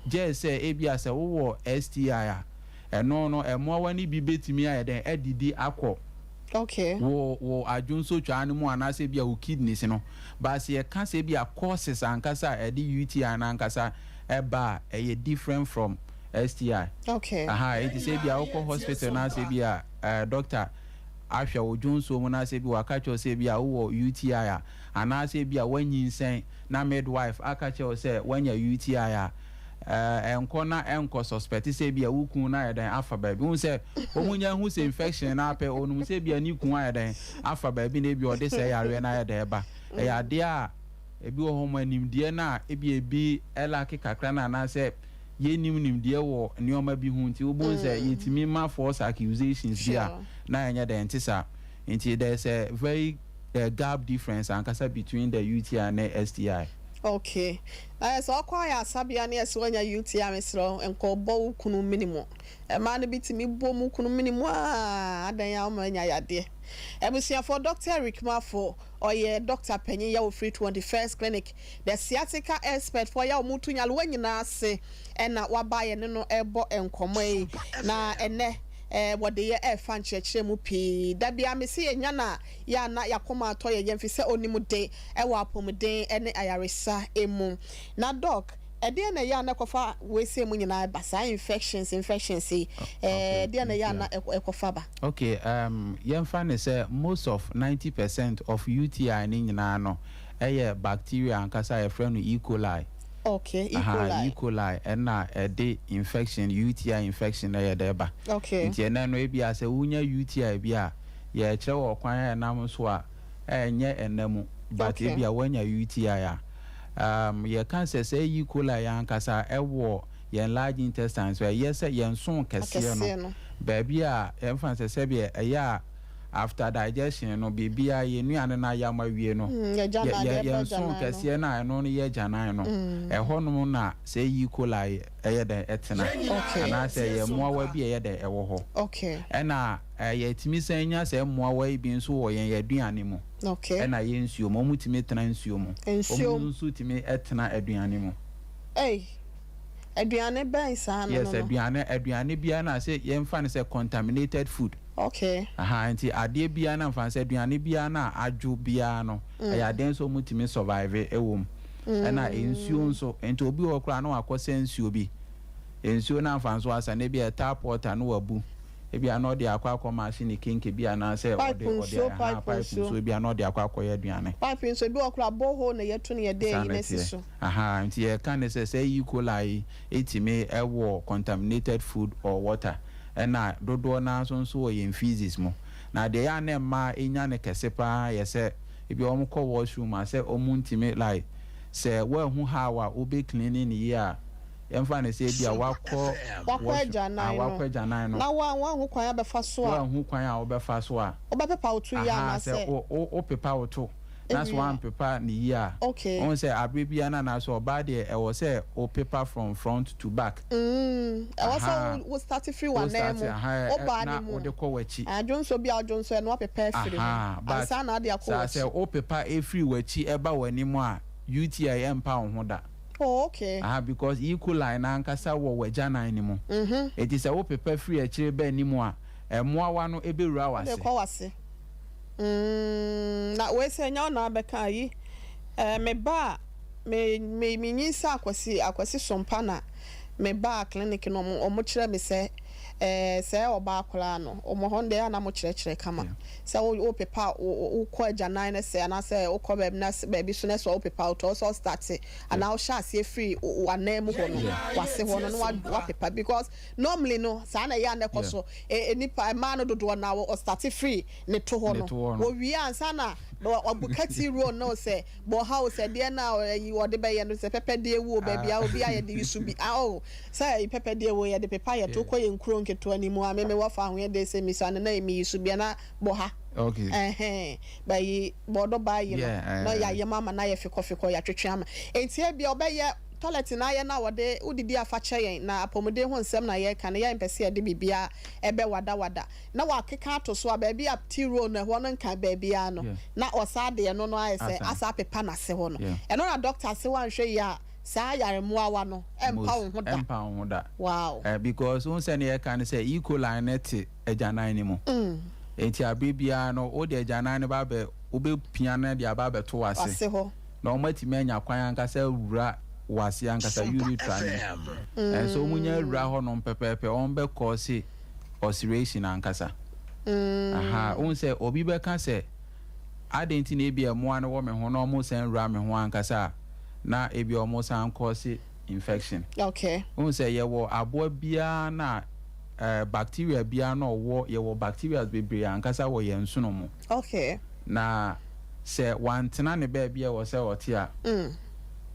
Gye sɛ ebi a sɛ wowɔ STI a, ɛno no ɛmmoawa no bi bɛtumi ayɛ dɛn ɛdidi akɔ wo adwonsotwaa no mu anaasɛ bi a wo kidneys no. Baasi yɛka sɛ bi a causes ankasa a ɛde UTI no ankasa ɛba a, ɛyɛ different from STI. Aha, eti sɛ bi a wokɔ hospital na sɛ bi a doctor ahwɛ wo dwonsuo mu na sɛ bi waka kyerɛ sɛ bi a wowɔ UTI a, anaasɛ bi a wanyinsɛn na midwife aka kyerɛ wo sɛ wanya UTI a, ɛnkɔ na ɛnkɔ suspect sɛ bi a wo kun na ayɛ dɛn afa baabi. Wohu sɛ wɔn nya hu sɛ infection na apɛ onum sɛ bi a ne kun ayɛ dɛn afa baabi na ebi ɔde sɛ yareɛ na ayɛ dɛn ɛba. Ɛyɛ adeɛ a ebi wɔ hɔ mo animdeɛ na ebi ɛ lack kakra na anaasɛ yɛnim nimdeɛ wɔ nneɛma bi ho, nti wobɛhu sɛ yɛtumi ma false accusations bi a na ɛnyɛ dɛn nte saa. Nti there is a very gap difference ankasa between the UTI and STI.
Okay, na yɛ sɛ ɔkɔ ayɛ asabea ne yɛsɛ wanya UTI, mesrɛ nkɔbɔ wo kunu minimu. Ɛmaa no bi tumi bɔ mu kunu minimu a, adan a ɔma anya yadeɛ. Abusuafoɔ, Dr Eric Mafo, ɔyɛ doctor panyin yɛ wɔ Free 21st Clinic, the sciatica expert foɔ yɛ wɔn tu nyalewa nyinaa ase, ɛna waba yɛ ne no ɛbɔ nkɔmɔ yi. Na ɛnɛ wɔde yɛ ɛfa nkyerɛkyerɛ mu pii. Dabia mesi yɛ nya na yɛ ana yakoma atɔ yɛ yɛn fi sɛ onim de ɛwɔ apɔmuden ɛne ayaresa emu. Na doc, ɛdeɛ na ɛyɛ a na ɛkɔfa weesie mu nyinaa ba, saa infections yi, ɛdeɛ na ɛyɛ a na ɛkɔfa ba?
Okay, yɛmfa ne sɛ most of 90% of UTI ne nyinaa no ɛyɛ bacteria ankasa a yɛfrɛ no E. coli.
Okay, E. coli.
E. coli ɛna ɛde infection, UTI infection, ɛyɛ dɛ ba. Nti ɛnɛ no, ebi a sɛ wonya UTI bi a, yɛkyerɛ wɔ kwan a ɛnam so a ɛnyɛ ɛnɛ mu, but ebi a woanya UTI a, yɛka sɛ E. coli yɛn ankasa ɛwɔ yɛn large intestine so, ɛyɛ sɛ yɛn nson kɛseɛ no baabi a yɛmfa sɛ sɛdeɛ ɛyɛ a after digestion no, biribiara yɛn nnuane no ayam awie no, yɛn nson kɛseɛ no a ɛno no yɛ gyanan no, ɛhɔnom na sɛ E. coli ɛyɛ dɛ ɛtena anaasɛ ɛyɛ mmoawa bi a ɛyɛ dɛ ɛwɔ hɔ. Ɛna yɛtumi sɛn nya sɛ mmoawa yi bi nso wɔ yɛn aduane mu ɛna yɛ nsuo mu. Wɔn tumi tena nsuo mu, wɔn nso tumi tena aduane mu.
Aduane bɛn saa no?
Yes, aduane biara na sɛ yɛmfa no sɛ contaminated food.
Okay.
Aha, nti adeɛ biara na mfa sɛ aduane biara na adwo biara no, ɛyɛ adeɛ nso ɔmo tumi survive ɛwɔ mu. Ɛna nsuo nso, nti obi wɔ hɔ koraa na wakɔ sɛ nsuo bi, nsuo no amfa nso asa na ebi yɛ tap water no, wabu ebi a na ɔde akɔ ahye ne kenke bi anaasɛ
pipe
ɔde ɔde
nsuo,
aha,
pipe
pipe
nsuo.
Nsuo bi a na ɔde akɔ akɔyɛ aduane.
Pipe nso, ebi wɔ koraa borehole na yɛto no, yɛde
Saa
eyi
na
na esi
ɛteɛ.
so.
Aha, nti yɛka ne sɛ E. coli yi ɛtumi ɛwɔ contaminated food or water, ɛna dodoɔ naa nso wɔ yɛn feces mu. Na deɛ yɛ a na mmaa ɛnya ne kɛse paa yɛ sɛ ebi wɔn kɔ washroom a, sɛ wɔn ntumi, like sɛ wɔahu how a wɔbɛ clean ne yie a, yɛmfa ne sɛ ebi a wakɔ
wakɔ agyanan
ah,
no.
Wakɔ agyanan no.
Na wa ho kwan abɛfa so a,
wɔahu kwan a wɔbɛfa so a,
wobɛpepa wo to yi
aha, sɛ
anaasɛ
wo pepa wo to na sɛ
ewie.
Wampepa ne yie a, wɔn sɛ abere biara na anaasɛ ɔbaa deɛ, ɛwɔ sɛ o pepa from front to back.
Ɛwɔ sɛ
Aha.
wo start firi
Wo
w'anan
start,
mu,
aha,
wo baa
na
ne mu
wode kɔ w'akyi.
Adwonso bi a adwonso ɛno apepa afiri
Aha,
ho
but
ansa na ade akɔ
saa
w'akyi.
Sɛ o pepa efiri w'akyi ɛba w'anim a, UTI ɛmpa wo ho da.
Oh, okay.
Aha, because E. coli n'ankasa wɔ w'agyanan ne mu. Eti sɛ wo pepa firi akyire ba anim a, ɛmmoawa no ebewura
wode
w'ase.
Kɔ w'ase. Na wei sɛ ɛnyɛ wo na abɛka ayi me ba a me nyinsa Akwasi Sompa na me ba clinic no, ɔmo kyerɛ me sɛ sɛ ɔbaa koraa no, ɔmo hɔ deɛ ana mo kyerɛkyerɛ kama sɛ wo pepa wo wokɔ agyanan no sɛ anaasɛ wokɔ baabi na baabi so na sɛ wo pepa wo tɔ sɛ ɔstart anaa wohyɛ aseɛ firi w'anan mu hɔ no, w'ase hɔ no na wapepa, because normally no saa na ɛyɛ a na ɛkɔ so nipa mmaa no dodoɔ na ɔstart firi ne to hɔ
Ne
no,
to hɔ no.
Wɔwie ansa na ɔbuka tea roll no sɛ bɔha o, sɛ deɛ na ɛyi wɔde bɛyɛ no sɛ pɛpɛ deɛ wu o, baabi a obi a yɛde yi so bi ah o, sɛ ɛyi pɛpɛ deɛ wo yɛde pepa yɛ to kɔ yɛ nkuro nketewa ne mu a meme wɔ fa ahoyɛ de sɛ misa no na mi yi so bi na bɔha ɛhɛn bɛyi bɔdɔ baa yi no na yɛayɛ mu ama na yɛ fikɔfikɔ, yɛatwetwe ama enti ebi a ɔbɛyɛ toilet na ayɛ na wɔde wodidi afa kyɛ yɛn na apɔmuden ho nsɛm na yɛreka no, yɛn mpɛ sɛ yɛde biribiara ɛbɛ wadawada na wakeka ato so a, baabi a tea roll no ɛhɔ no nka baabiara no na ɔsaa deɛ no ayɛ sɛ
Asa.
Asa apepa n'ase hɔ no. Ɛno na doctor se wanhwɛ yie a, saa yaremmoawa no ɛmpa wo ho da.
Ɛmpa wo ho da. Because n sɛ ne yɛka no sɛ E. coli no te agyanan no mu. Enti abere biara no, wode agyanan no ba bɛ wobɛpia no de aba abɛto w'ase
wase hɔ
na wɔn atumi anya kwan ankasa awura w'ase ankasa, urethra no. Ɛnso wɔn nya awura hɔ nom pɛpɛɛpɛ, wɔn bɛ cause ulceration ankasa. Aha, wɔn sɛ obi bɛka sɛ adan ti na ebi ɛmoa no wɔ me ho na wɔn san wura me ho ankasa a, na ebi wɔn san cause infection. Wɔn sɛ yɛwɔ aboa biara na bacteria biara na ɔwɔ, yɛwɔ bacteria bebree ankasa wɔ yɛn nsono mu. Na sɛ wantena ne baabi a ɛwɔ sɛ ɔte a,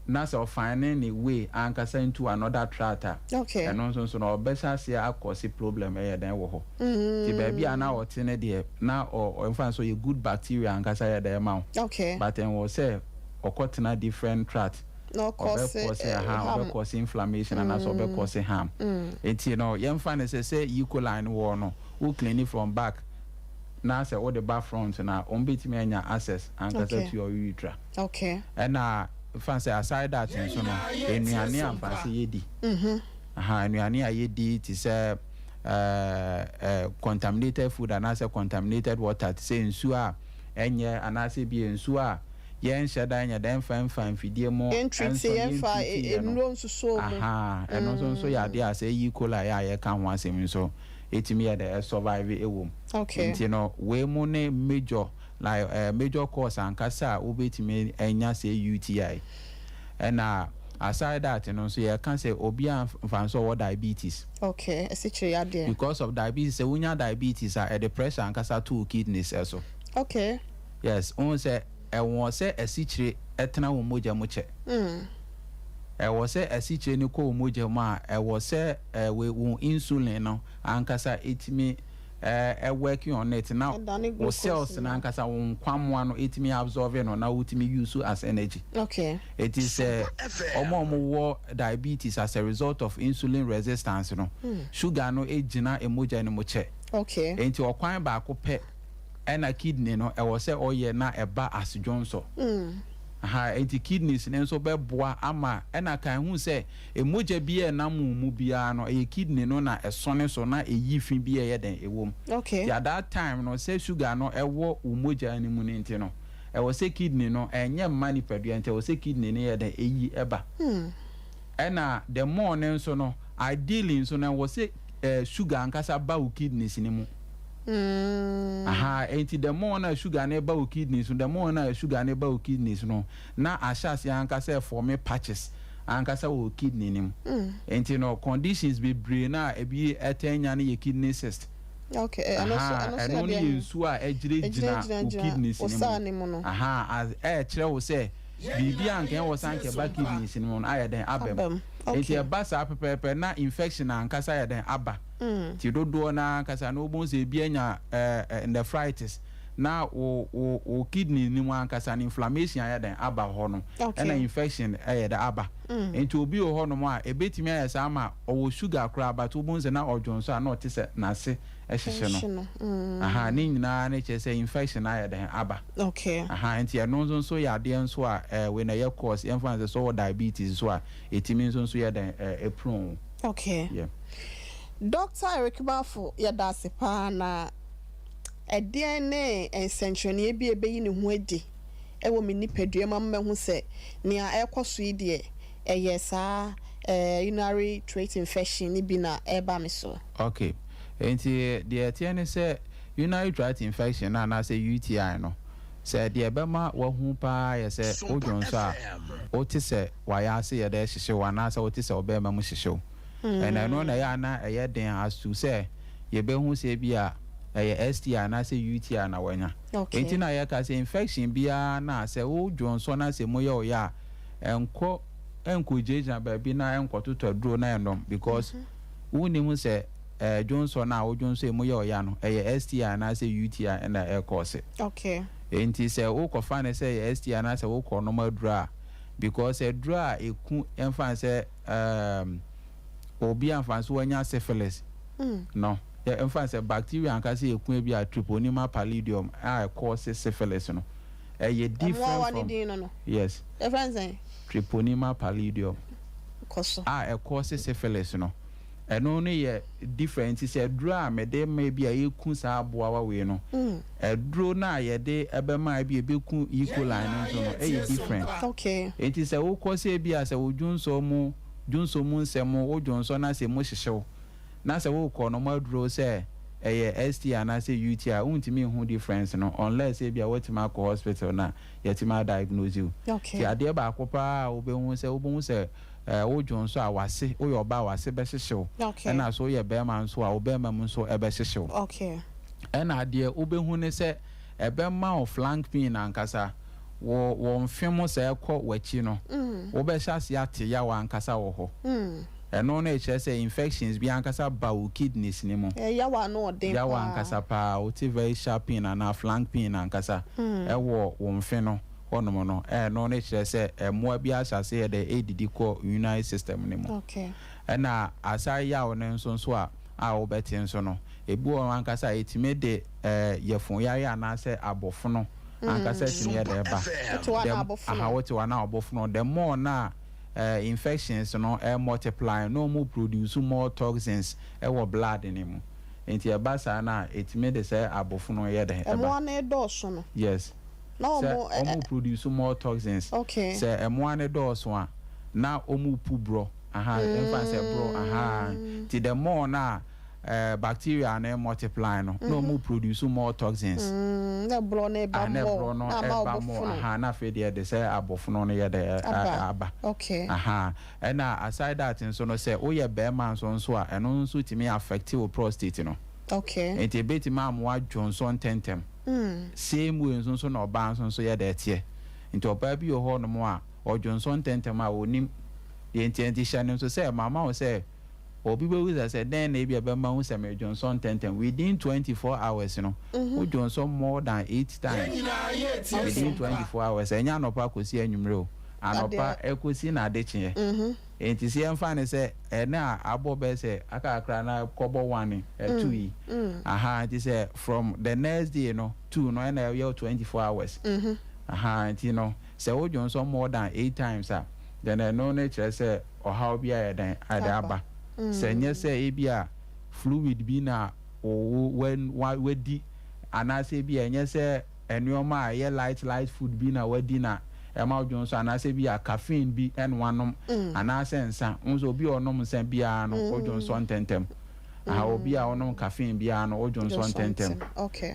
na sɛ ɔfind ne way ankasa into another tract a, ɛno nso no ɔbɛhyɛ aseɛ akɔsi problem ɛyɛ dɛn wɔ hɔ. Nti baabi a na ɔte ne deɛ na ɔmfa nso yɛ good bacteria ankasa yɛ dɛn ma wo, but ɛnwɔ sɛ ɔkɔtena different tract,
na ɔkɔse
ɔbɛkɔse aha,
harm.
Ɔbɛkɔse inflammation anaasɛ ɔbɛkɔse harm. Nti no yɛmfa no sɛ E. coli no wɔ no, wo clean from back na sɛ wode ba front na wɔn bɛtumi anya access ankasa to your urethra. Ɛna fa sɛ aside that nso no, nnuane a mfa sɛ yɛdi, aha, nnuane a yɛdi te sɛ contaminated food anaasɛ contaminated water, te sɛ nsuo a ɛnyɛ anaasɛ bi nsuo a yɛnhyɛ da nyɛ dɛ mfa mfidie mu
yɛntreat
ɛnso
yɛmfa
yɛntreat yɛ no.
Nnuro nsusuo mu.
Aha, ɛno nso yɛ adeɛ a sɛ E. coli a yɛka ho asɛm nso ɛtumi yɛ dɛ ɛsurvive ɛwɔ mu. Nti no wei mu ne major, like major cause ankasa a wobɛtumi anya sɛ UTI. Ɛna aside that no nso, yɛka sɛ obi a mfa nso ɔwɔ diabetes.
Okay, ɛsikyire yadeɛ.
Because of diabetes, sɛ wonya diabetes a, ɛde pressure ankasa to wo kidneys ɛso. Yes, wohu sɛ ɛwɔ sɛ asikyire ɛtena wo mogya mu kyɛ. Ɛwɔ sɛ asikyire no kɔ wo mogya mu a, ɛwɔ sɛ ɛwɔ wo insulin no ankasa ɛtumi working on it na
ɛdane
wo
glucose
cells
no.
No ankasa wo nkwammoa no ɛtumi absorb no na wotumi use as energy. Eti sɛ ɔmo a ɔmo wɔ diabetes as a result of insulin resistance no, sugar no egyina emogya no mu kyɛ. Nti ɔkwan baako pɛ ɛna kidney no ɛwɔ sɛ ɔyɛ na ɛba asedwonsɔ. Aha, enti kidneys no nso bɛboa ama, ɛna kan hu sɛ mogya bi a ɛnam wo mu biara no, ɛyɛ kidney no na ɛsɔne so na ɛyi fi bi a ɛyɛ dɛn ɛwɔ mu. Nti at that time no, sɛ sugar no ɛwɔ wo mogya no mu no nti no, ɛwɔ sɛ kidney no, ɛnyɛ mma nipadua nti ɛwɔ sɛ kidney no yɛ dɛn ɛyi ɛba. Ɛna the more no nso no, ideally nso no ɛwɔ sɛ sugar ankasa ba wo kidneys no mu. Ahaa, enti the more na sugar no ba wo kidneys no, the more na sugar no ba wo kidneys no, na ahyɛ aseɛ ankasa ɛforme patches ankasa wɔ wo kidney no mu. Enti no conditions bebree no a ebi ɛtaa nya no yɛ kidney cyst.
Okay, ɛno nso
Ahaa,
ɛno nso
ɛno
yɛ
no
deɛ
yɛ
he?
nsuo a ɛgyinagyina
Ɛgyinagyina
wo
gyina
kidneys
wo
no
saa
mu.
no mu no.
Ahaa, as ɛɛkyerɛ wo sɛ biribi a anka ɛwɔ sɛ anka ɛba kidneys no mu no ayɛ dɛn aba mu.
Aba mu,
Enti
okay.
ɛba saa pɛpɛɛpɛ na infection ankasa ayɛ dɛn aba. Nti dodoɔ no ara ankasa no wobɛhu sɛ ebi anya nephritis na wo wo wo kidney no mu ankasa no inflammation ayɛ dɛn aba hɔ no ɛna infection ɛyɛ dɛn aba. Nti obi wɔ hɔ nom a ɛbɛtumi ayɛ saa ma ɔwɔ sugar koraa but wobɛhu sɛ na ɔdwonsɔ a na ɔte sɛ n'ase hyehye no. Aha ne nyinaa no kyerɛ sɛ infection ayɛ dɛn aba. Aha nti ɛno nso nso yɛ adeɛ nso a wei na ɛyɛ cause yɛmfa no sɛ sɛ ɔwɔ diabetes nso a ɛtumi nso nso yɛ dɛn ɛprone wo.
Okay.
Yeah.
Doctor Eric Bafo, yɛda ase paa na ɛdeɛn ne nsɛnkyerɛnneɛ bi a ɛbɛyi ne ho adi wɔ me nipadua mu ama mahu sɛ nea ɛrekɔ so yi deɛ ɛyɛ saa urinary tract infection no bi na ɛreba me so?
Okay. Enti deɛ ɛteɛ ne sɛ urinary tract infection no anaasɛ UTI no, sɛ deɛ ɛbɛma wahu paa yɛ sɛ wodwonsɔ a wote sɛ wayɛ ase yɛ dɛ hyehye wo anaasɛ wote sɛ wo bɛɛma mu hyehye wo. Ɛna ɛno na ɛyɛ a na ɛyɛ den as to sɛ yɛbɛhu sɛ ebi a ɛyɛ STI anaasɛ UTI na wanya. Enti na yɛka sɛ infection biara no a sɛ wo dwonsɔ na sɛ mu yɛ wo ya a, ɛnkɔ ɛnkɔgyinagyina baabi na ɛnkɔtotɔ aduro na ɛnnom because wonnim sɛ dwonsɔ no a wodwonsɔ emu yɛ wo ya no ɛyɛ STI anaasɛ UTI na ɛrekɔɔse. Enti sɛ wokɔfa no sɛ ɛyɛ STI anaasɛ wokɔnom aduro a, because aduro a ɛku yɛmfa no sɛ um, obi a mfa no sɛ wanya syphilis no, yɛmfa no sɛ bacteria ankasa ɛku ebi a Treponema pallidum a ɛkɔɔse syphilis no, ɛyɛ different
Mmoawa ne
from
din no no.
Yes.
Yɛfrɛ no sɛn?
Treponema pallidum
Kɔ so.
a ɛkɔɔse syphilis no. Ɛno no yɛ different nti sɛ aduro a mede ma ebi a ɛku saa aboawa wei no, aduro no a yɛde ɛbɛma ebi a ɛbɛku E. coli no nso no ɛyɛ different. Nti sɛ wokɔ sɛ ebi a sɛ wo dwonsɔ mu, dwonsɔ mu nsɛm, wo dwonsɔ na sɛ emu hyehye wo na sɛ wokɔ nom aduro sɛ ɛyɛ STI anaasɛ UTI a, wontumi nhu difference no unless ebi a woatumi akɔ hospital na yɛatumi a diagnose wo. Nti adeɛ baako paa a wobɛhu sɛ wobɛhu sɛ Wo dwonsɔ a, w'ase, woyɛ ɔbaa a, w'ase bɛhyehye wo. Ɛna sɛ woyɛ barima nso a, wo barima mu nso ɛbɛhyehye wo. Ɛna deɛ wobɛhu ne sɛ, ɛbɛma wo flank pain ankasa. Wo, wo mfe mu sɛ ɛkɔ w'akyi no, wobɛhyɛ aseɛ ate yaw ankasa wɔ hɔ. Ɛno no ɛkyerɛ sɛ infections bi ankasa ba wo kidneys no mu.
Yaw a ano ɔden
Yaw
paa.
ankasa paa. Wote very sharp pain anaa flank pain ankasa ɛwɔ wo mfe no. hɔnom no, ɛno no kyerɛ sɛ mmoa bi ahyɛ ase yɛ dɛ redidi kɔ urinary system no mu. Ɛna asa yaw no nso nso a a wobɛte nso no, ebi wɔ hɔ ankasa a etumi de yafunu yare anaasɛ abofono ankasa tumi yɛ dɛ ba. The, aha, wote hɔ anaa abofono. The more na infections no multiply no, na wɔn produce more toxins wɔ blood no mu. Nti ɛba saa no a, etumi de sɛ abofono yɛ dɛ ɛba.
Mmoa no redɔɔso no.
Yes.
Na
Sɛ
ɔmo ɛ
ɔmo produce more toxins.
Okay.
Sɛ ɛmoa no dɔɔso a, na ɔmo pu borɔ. Aha, yɛmfa no sɛ borɔ, ahaa. Nti the more no a ɛɛ bacteria no multiply no, na ɔmo produce more toxins.
Mm, na borɔ no ba
Ah, na
more,
borɔ no
na ama
ɛba more,
ɔbofono.
ahaa, na afei deɛ ɛde sɛ abofono no yɛ dɛ ɛ
Aba.
aba.
Okay.
Ahaa. Ɛna aside that nso no, sɛ woyɛ barima nso nso a, ɛno nso tumi affect wo prostate no.
Okay.
Nti ebetumi ama woadwonsɔ ntɛntɛm. Same way nso nso na ɔbaa nso nso yɛ dɛ teɛ. Nti ɔbaa bi wɔ hɔ nom a ɔdwonsɔ ntɛntɛm a ɔnim deɛ nti nti hyɛ no nso sɛ mama wo sɛ obi bɛbisa sɛ dɛn na ebi a ɛbɛma hu sɛ medwonsɔ ntɛntɛm within 24 hours no wo dwonsɔ more than 8 times within 24 hours ɛnyɛ anɔpa kɔsi anwummerɛ o anɔpa ɛkɔsi na adekyeɛ. Enti sɛ yɛmfa no sɛ ɛnɛ a abɔ bɛyɛ sɛ aka kakra na kɔbɔ one ɛ two yi ahaa nti sɛ from the next day no two no ɛna ɛyɛ 24 hours ahaa nti no. Sɛ wodwonsɔ more than eight times a, then ɛno no kyerɛ sɛ ɔhaw bi ayɛ dɛn? Ayɛ dɛn aba. Sɛ nyɛ sɛ ebi a fluid bi na wo wo wadi, anaasɛ ebi a ɛnyɛ sɛ nneɛma a ɛyɛ light light food bi na wadi na ɛma wodwonsɔ, anaasɛ bi a caffeine bi ɛna wanom, anaasɛ nsa. Wohu sɛ obi a ɔnom nsa biara no, wodwonsɔ ntɛntɛm. Aha, obi a ɔnom caffeine biara no, wodwonsɔ ntɛntɛm.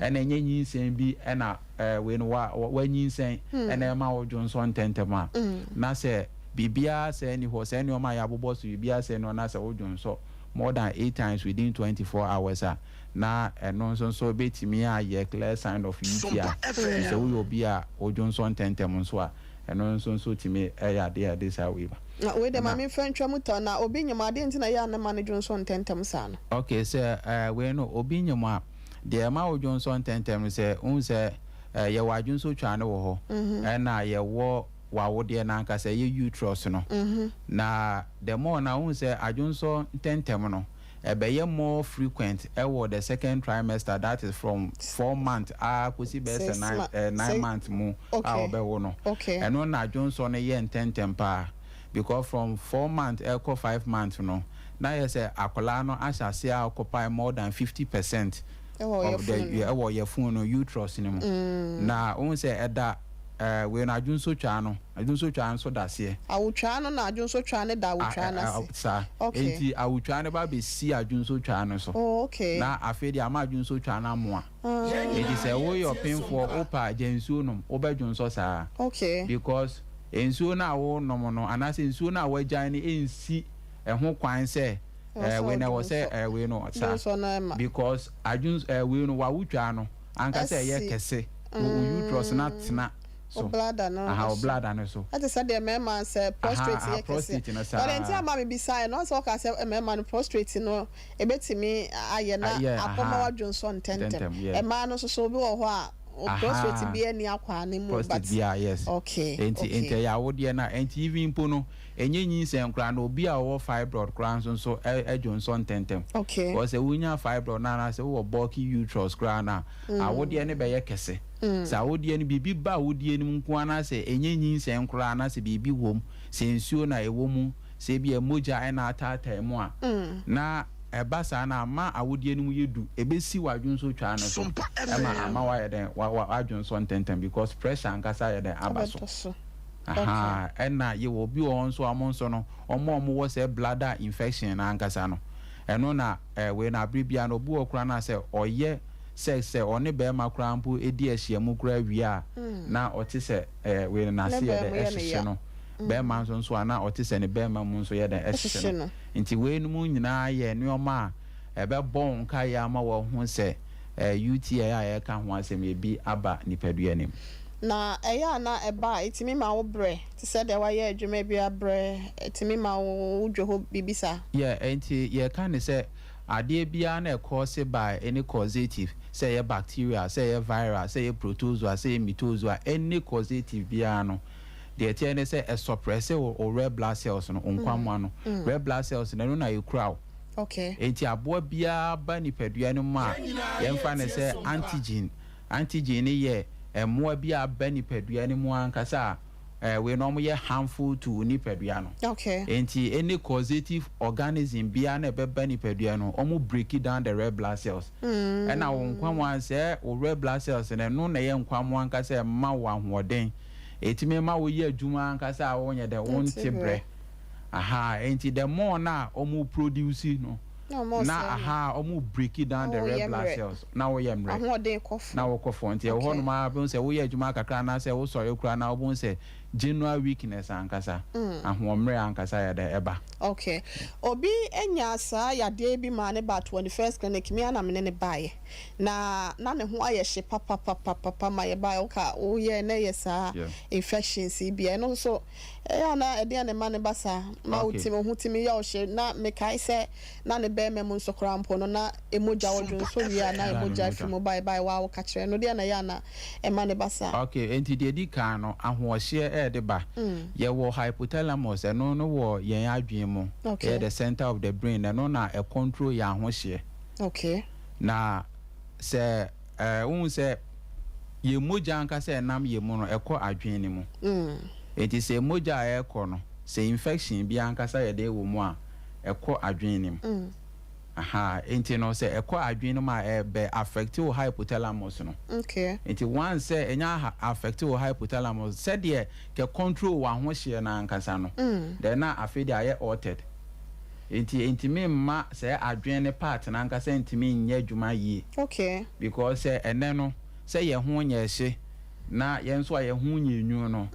Ɛna ɛnyɛ nyinsɛn bi ɛna wei no wa wanyinsɛn ɛna ɛma wodwonsɔ ntɛntɛm a, na sɛ biribiara sɛ ni hɔ, sɛ nneɛma a yɛabobɔ so biribiara sɛ ni hɔ na sɛ wodwonsɔ more than eight times within 24 hours a, na ɛno nso nso bɛtumi ayɛ clear sign of UTI. Sɛ woyɛ obi a wodwonsɔ ntɛntɛm nso a, ɛno nso nso tumi ɛyɛ adeɛ a ɛde saa wei ba.
Na wei de, maame, mfa ntwa mu tɔ na obi nyim adeɛ nti na ɛyɛ a ne ma no dwonsɔ ntɛntɛm saa no?
Okay, sɛ wei no obi nyim a, deɛ ɛma wodwonsɔ ntɛntɛm no, sɛ wohu sɛ yɛwɔ adwonsɔ no wɔ hɔ, ɛna yɛwɔ wawodeɛ no ankasa, ɛyɛ uterus no. Na the more na wohu sɛ adwonsɔ ntɛntɛm no ɛbɛyɛ more frequent ɛwɔ the second trimester, that is from 4 months a kɔsi bɛyɛ sɛ 9 months mu a ɔbɛwo no. Ɛno na adwonsɔ no yɛ ntɛntɛm paa, because from 4 months ɛkɔ 5 months no, na yɛ sɛ akwadaa no ahyɛ ase a occupy more than 50% of the ɛwɔ yɛfun no, uterus no mu. Na wohu sɛ ɛda wei no, adwonsotwaa no, adwonsotwaa nso da aseɛ.
Awotwaa no na adwonsotwaa no da awotwaa no ase.
Saa. Nti awotwaa no ba bɛsi adwonsotwaa no so. Na afei deɛ, ama adwonsotwaa no amoa. Nti sɛ woyɛ ɔpemfoɔ, wopɛ a gya nsuo nom, wobɛdwonsɔ saa. Because nsuo no a wonom no, anaasɛ nsuo no a woagyae no, ɛnsi ɛho kwan sɛ wei na ɛwɔ sɛ wei no saa, because adwons wei no, wawotwaa no ankasa ɛyɛ kɛse, wo uterus na tena so.
Bladder no.
Aha, o bladder no so.
Ɛte sɛ deɛ mmarima sɛ prostate yɛ kɛse.
Prostate no saa.
Ɔde nti ama mi bisa yɛ no ɔsɛ ɔka sɛ mmarima no prostate no ebetumi ayɛ na akɔma wadwonsɔ ntɛntɛm. Mmaa no nso so, obi wɔ hɔ a prostate bi ani akɔ ne mu.
Prostate bi a, yes. Nti ɛyɛ awodeɛ na nti even mpo no, ɛnyɛ nyinsɛn koraa na obi a ɔwɔ fibroid koraa nso nso ɛdwonsɔ ntɛntɛm. Because sɛ wonya fibroid na anaasɛ wowɔ bulky uterus koraa na awodeɛ no bɛyɛ kɛse. Sɛ awodeɛ no biribi ba awodeɛ no mu nko anaasɛ ɛnyɛ nyinsɛn koraa, anaasɛ biribi wɔ mu, sɛ nsuo na ɛwɔ mu, sɛ ebi mogya ɛna ataataa mu a, na ɛba saa na ama awodeɛ no mu yɛ du, ɛbɛsi w'adwonso twaa no so, ɛma ama wayɛ dɛn, wadwonsɔ ntɛntɛm, because pressure ankasa yɛ dɛn aba so. Aha, ɛna yɛwɔ obi wɔ hɔ nso a, ɔmo nso no, ɔmo a ɔmo wɔ sɛ bladder infection na ankasa no, ɛno na wei na abere bia no, obi wɔ koraa na sɛ ɔyɛ sex, sɛ ɔne bɛrima koraa mpo edi ahyia mu koraa wie a, na ɔte sɛ wei no n'ase yɛ dɛ ɛhyehyɛ no. Bɛrima nso nso a, na ɔte sɛ ne bɛrima mu nso yɛ dɛ ɛhyehyɛ no. Nti wei no mu nyinaa yɛ nneɛma a ɛbɛbɔ wɔn nkaeɛ ama wɔn ho sɛ UTI a yɛka ho asɛm yɛ bi aba nipadua nim.
Na ɛyɛ a na ɛba a, ɛtumi ma wo brɛ te sɛ deɛ wayɛ adwuma bi abrɛ, ɛtumi ma wo wodwo hɔ, biribi saa?
Yɛ, nti yɛka ne sɛ adeɛ biara na ɛkɔɔse by any causative, sɛ ɛyɛ bacteria, sɛ ɛyɛ viral, sɛ ɛyɛ protozoa, sɛ ɛyɛ mitozoa, any causative biara no, deɛ ɛteɛ ne sɛ ɛsuppress wo red blood cells no, nkwammoa no, red blood cells no, ɛno na ɛkura wo. Nti aboa biara ba nipadua no mu a, yɛmfa ne sɛ antigen. Antigen ne yɛ mmoa bi a aba nipadua no mu ankasa a, wei na wɔyɛ harmful to nipadua no. Nti any causative organism biara na ɛbɛba nipadua no, wɔn break down the red blood cells. Ɛna wɔn nkwammoa, sɛ wo red blood cells no, ɛno na ɛyɛ nkwammoa ankasa ɛma wo ahoɔden, ɛtumi ma woyɛ adwuma ankasa a wɔnyɛ dɛ wɔnte brɛ. Aha, nti the more na wɔn produce no, na aha wɔn break down the red blood cells, na wɔyɛ mmerɛ.
Ahoɔden kɔ fam.
Na wɔkɔ fam. Nti ɛwɔ hɔnom a, bɛhu sɛ woyɛ adwuma kakra anaasɛ wosɔre koraa na wobɛhu sɛ general weakness ankasa, ahoɔmmerɛ ankasa yɛ dɛ ɛba.
Okay, obi anya saa yadeɛ bi maa ne ba 21st Clinic, mi ana mene ne baeɛ na na ne ho ayɛ hye papapapapa ma yɛ baeɛ. Woka woyɛ na ɛyɛ saa infections yi bia, ɛno nso ɛyɛ ana ɛdeɛ ne ma ne ba saa ma wotimi wo ho timi yɛ ɔhye? Na mekae sɛ na ne bɛrima mu nso koraa mpo no, na emogya, wɔdwo nso wie a na emogya firi mu bae bae. Waa woka kyerɛ no deɛ na ɛyɛ ana ɛma ne ba saa?
Okay, nti deɛ di kan no, ahoɔhyeɛ ɛɛde ba. Yɛwɔ hypothalamus, ɛno no wɔ yɛn adwene mu. Ɛyɛ the center of the brain, ɛno na ɛcontrol yɛn ahohyeɛ. Na sɛ wohu sɛ Yɛn mogya ankasa a ɛnam yɛn mu no, ɛkɔ adwene no mu. Enti sɛ mogya a ɛrekɔ no, sɛ infection bi ankasa yɛ dɛn wɔ mu a, ɛkɔ adwene no mu. Ahaa, enti no sɛ ɛkɔ adwene no mu a, ɛbɛ affect wo hypothalamus no. Enti once sɛ ɛnya affect wo hypothalamus, sɛdeɛ kɛ control w'ahohyeɛ no ankasa no, then na afei deɛ ayɛ altered. Enti ɛntumi mma sɛɛ adwene no part no ankasa ntumi nyɛ adwuma yie. Because sɛ ɛnɛ no, sɛ yɛn ho nyɛ hye na yɛn nso a yɛn ho nyɛ nwunu no,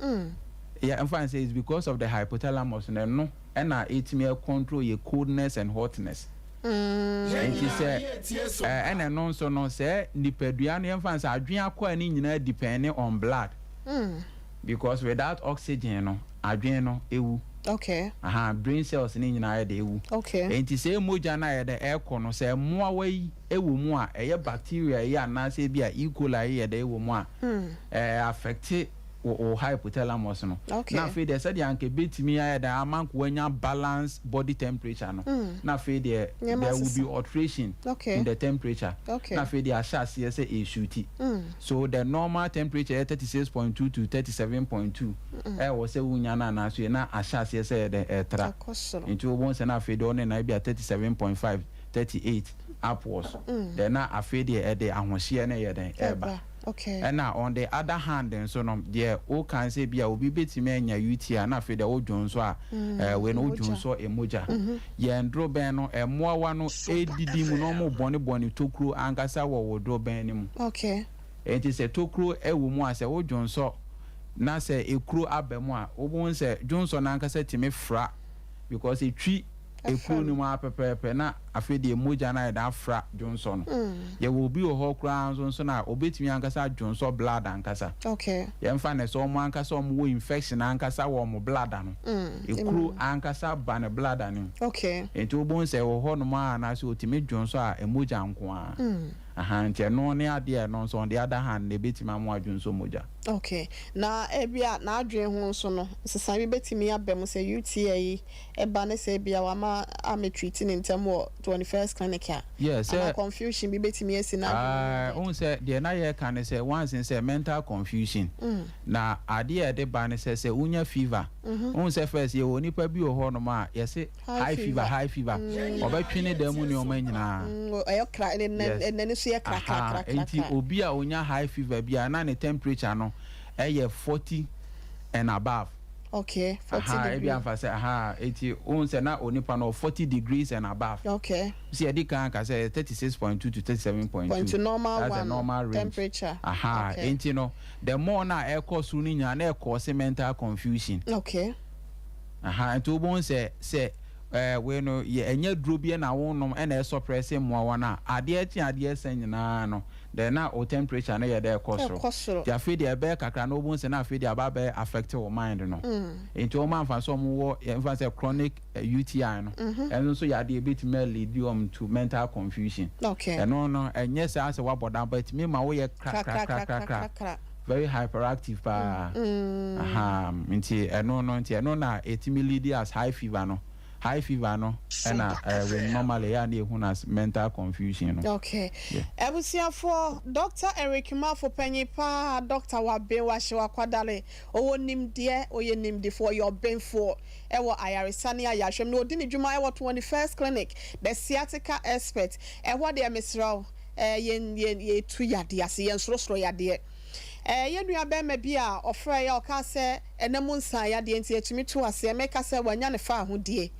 yɛ mfa no sɛ it's because of the hypothalamus no, ɛno ɛna ɛtumi control yɛ coldness and hotness. Nti sɛ ɛna ɛno nso no, sɛ nipadua no, yɛmfa no sɛ adwene akwaa no nyinaa depend on blood. Because without oxygen no, adwene no ewu. Aha, brain cells no nyinaa yɛ de ewu. Nti sɛ mogya no a yɛ dɛ ɛkɔ no, sɛ mmoawa yi ɛwɔ mu a, ɛyɛ bacteria yi anaasɛ ebi a E. coli yi yɛ dɛ ɛwɔ mu a, affect wo hypothalamus no. Na afei deɛ, sɛdeɛ anka ebetumi ayɛ dɛ ama nka wanya balance body temperature no, na afei deɛ there will be alteration in the temperature. Na afei deɛ ahyɛ aseɛ sɛ ɛshoot. So the normal temperature yɛ 36.2 to 37.2 ɛwɔ sɛ wonya no anaasɛ yɛ na ahyɛ aseɛ sɛ yɛ dɛ ɛtra. Nti wobɛhu sɛ na afei deɛ ɔne na ebi a 37.5, 38 upwards. Then na afei deɛ ɛde ahohyeɛ no yɛ dɛn ɛba. Ɛna on the other hand nso no, deɛ woka sɛ bi a obi bɛtumi anya UTI na afei deɛ wodwo nso a, wei no wodwo nso emogya. Yɛn dorobɛn no, mmoawa no ɛdidi mu na ɔmo bɔne bɔne tokuro ankasa wɔ wo dorobɛn no mu. Enti sɛ tokuro ɛwɔ mu a, sɛ wodwo nso na sɛ ekuro aba mu a, wobɛhu sɛ dwonsɔ no ankasa tumi fra because etwi ekuro no mu ara pɛpɛɛpɛ, na afei deɛ mogya no ayɛ dɛ afra dwonsɔ no. Yɛwɔ obi wɔ hɔ koraa nso na obetumi ankasa dwonsɔ blood ankasa. Yɛmfa ne sɛ ɔmo ankasa ɔmo wɔ infection ankasa wɔ ɔmo bladder no. Ekuro ankasa ba ne bladder no mu. Nti wobɛhu sɛ wɔ hɔnom a, anaasɛ otumi dwonsɔ a, emogya nko ara. Aha, nti ɛno ne adeɛ a ɛno nso on the other hand na ebetumi ama wadwonsɔ mogya.
Okay. Na ebi a n'adwene ho nso no, nsesan bi bɛtumi aba mu sɛ UTI yi ɛba ne sɛ ebia wama ametreat ne ntɛm wɔ 21st Clinic a,
sɛ
anaa confusion bi bɛtumi asi n'adwene mu?
Wohu sɛ deɛ na yɛreka ne sɛ once sɛ mental confusion, na adeɛ a ɛde ba ne sɛ wonya fever, wohu sɛ first yɛwɔ nipa bi wɔ hɔnom a yɛse high fever, high fever, ɔbɛtwe ne dan mu nneɛma nyinaa.
Ɛyɛ kra ne n'ani so yɛ krakrakrakra.
Nti obi a onya high fever bi a, na ne temperature no ɛyɛ 40 and above.
Okay, 40
degree. Ebi anfa sɛ aha, eti wohu sɛ na onipa no 40 degrees and above. Si yɛdi kan ka sɛ 36.2 to 37.2.
Point to normal.
That's
one
the normal range.
Temperature.
Aha, enti no the more na ɛkɔ soro no nyinaa na ɛkɔ se mental confusion. Aha, nti wobɛhu sɛ wei no yɛ ɛnyɛ duro bi na wonom ɛna ɛsuppress mmoawa no a, adeɛ kye adeɛ sɛ nyinaa no, then na o temperature no yɛ dɛ ɛkɔ soro.
Ɛkɔ soro.
Nti afei deɛ ɛbɛyɛ kakra na wobɛhu sɛ na afei deɛ aba bɛyɛ affect wo mind no. Nti wɔn amfa sɛ wɔn wɔ yɛmfa sɛ chronic UTI no, ɛno nso yɛ adeɛ ebɛtumi lead wɔn to mental confusion. Ɛno no ɛnyɛ saa sɛ wabɔ dam, but ɛtumi ma woyɛ krakrakrakrakra, very hyperactive paa. Aha, nti ɛno no, nti ɛno na ɛtumi lead as high fever no. High fever no ɛna when normally ɛyɛ a na ehu as mental confusion no.
Okay. Abusuafoɔ, Dr. Eric Mafo panyin paa, Dr. Waben wahyɛ wakwadare, ɔwɔ nimdeɛ, ɔyɛ nimdefoɔ, ɔyɛ ɔbenfoɔ ɛwɔ ayaresa ne ayarehwɛm na ɔdi ne dwuma ɛwɔ 21st Clinic, the sciatica expert. Ɛhɔ deɛ, mesrɛ wo, yɛn yɛn yɛtu yadeɛ ase, yɛn sorosoro yadeɛ. Yɛn nua bɛrima bi a ɔfrɛ yɛ, ɔka sɛ ɛnam nsan yadeɛ nti yɛtumi to aseɛ. Mɛka sɛ wanya ne fa ahodie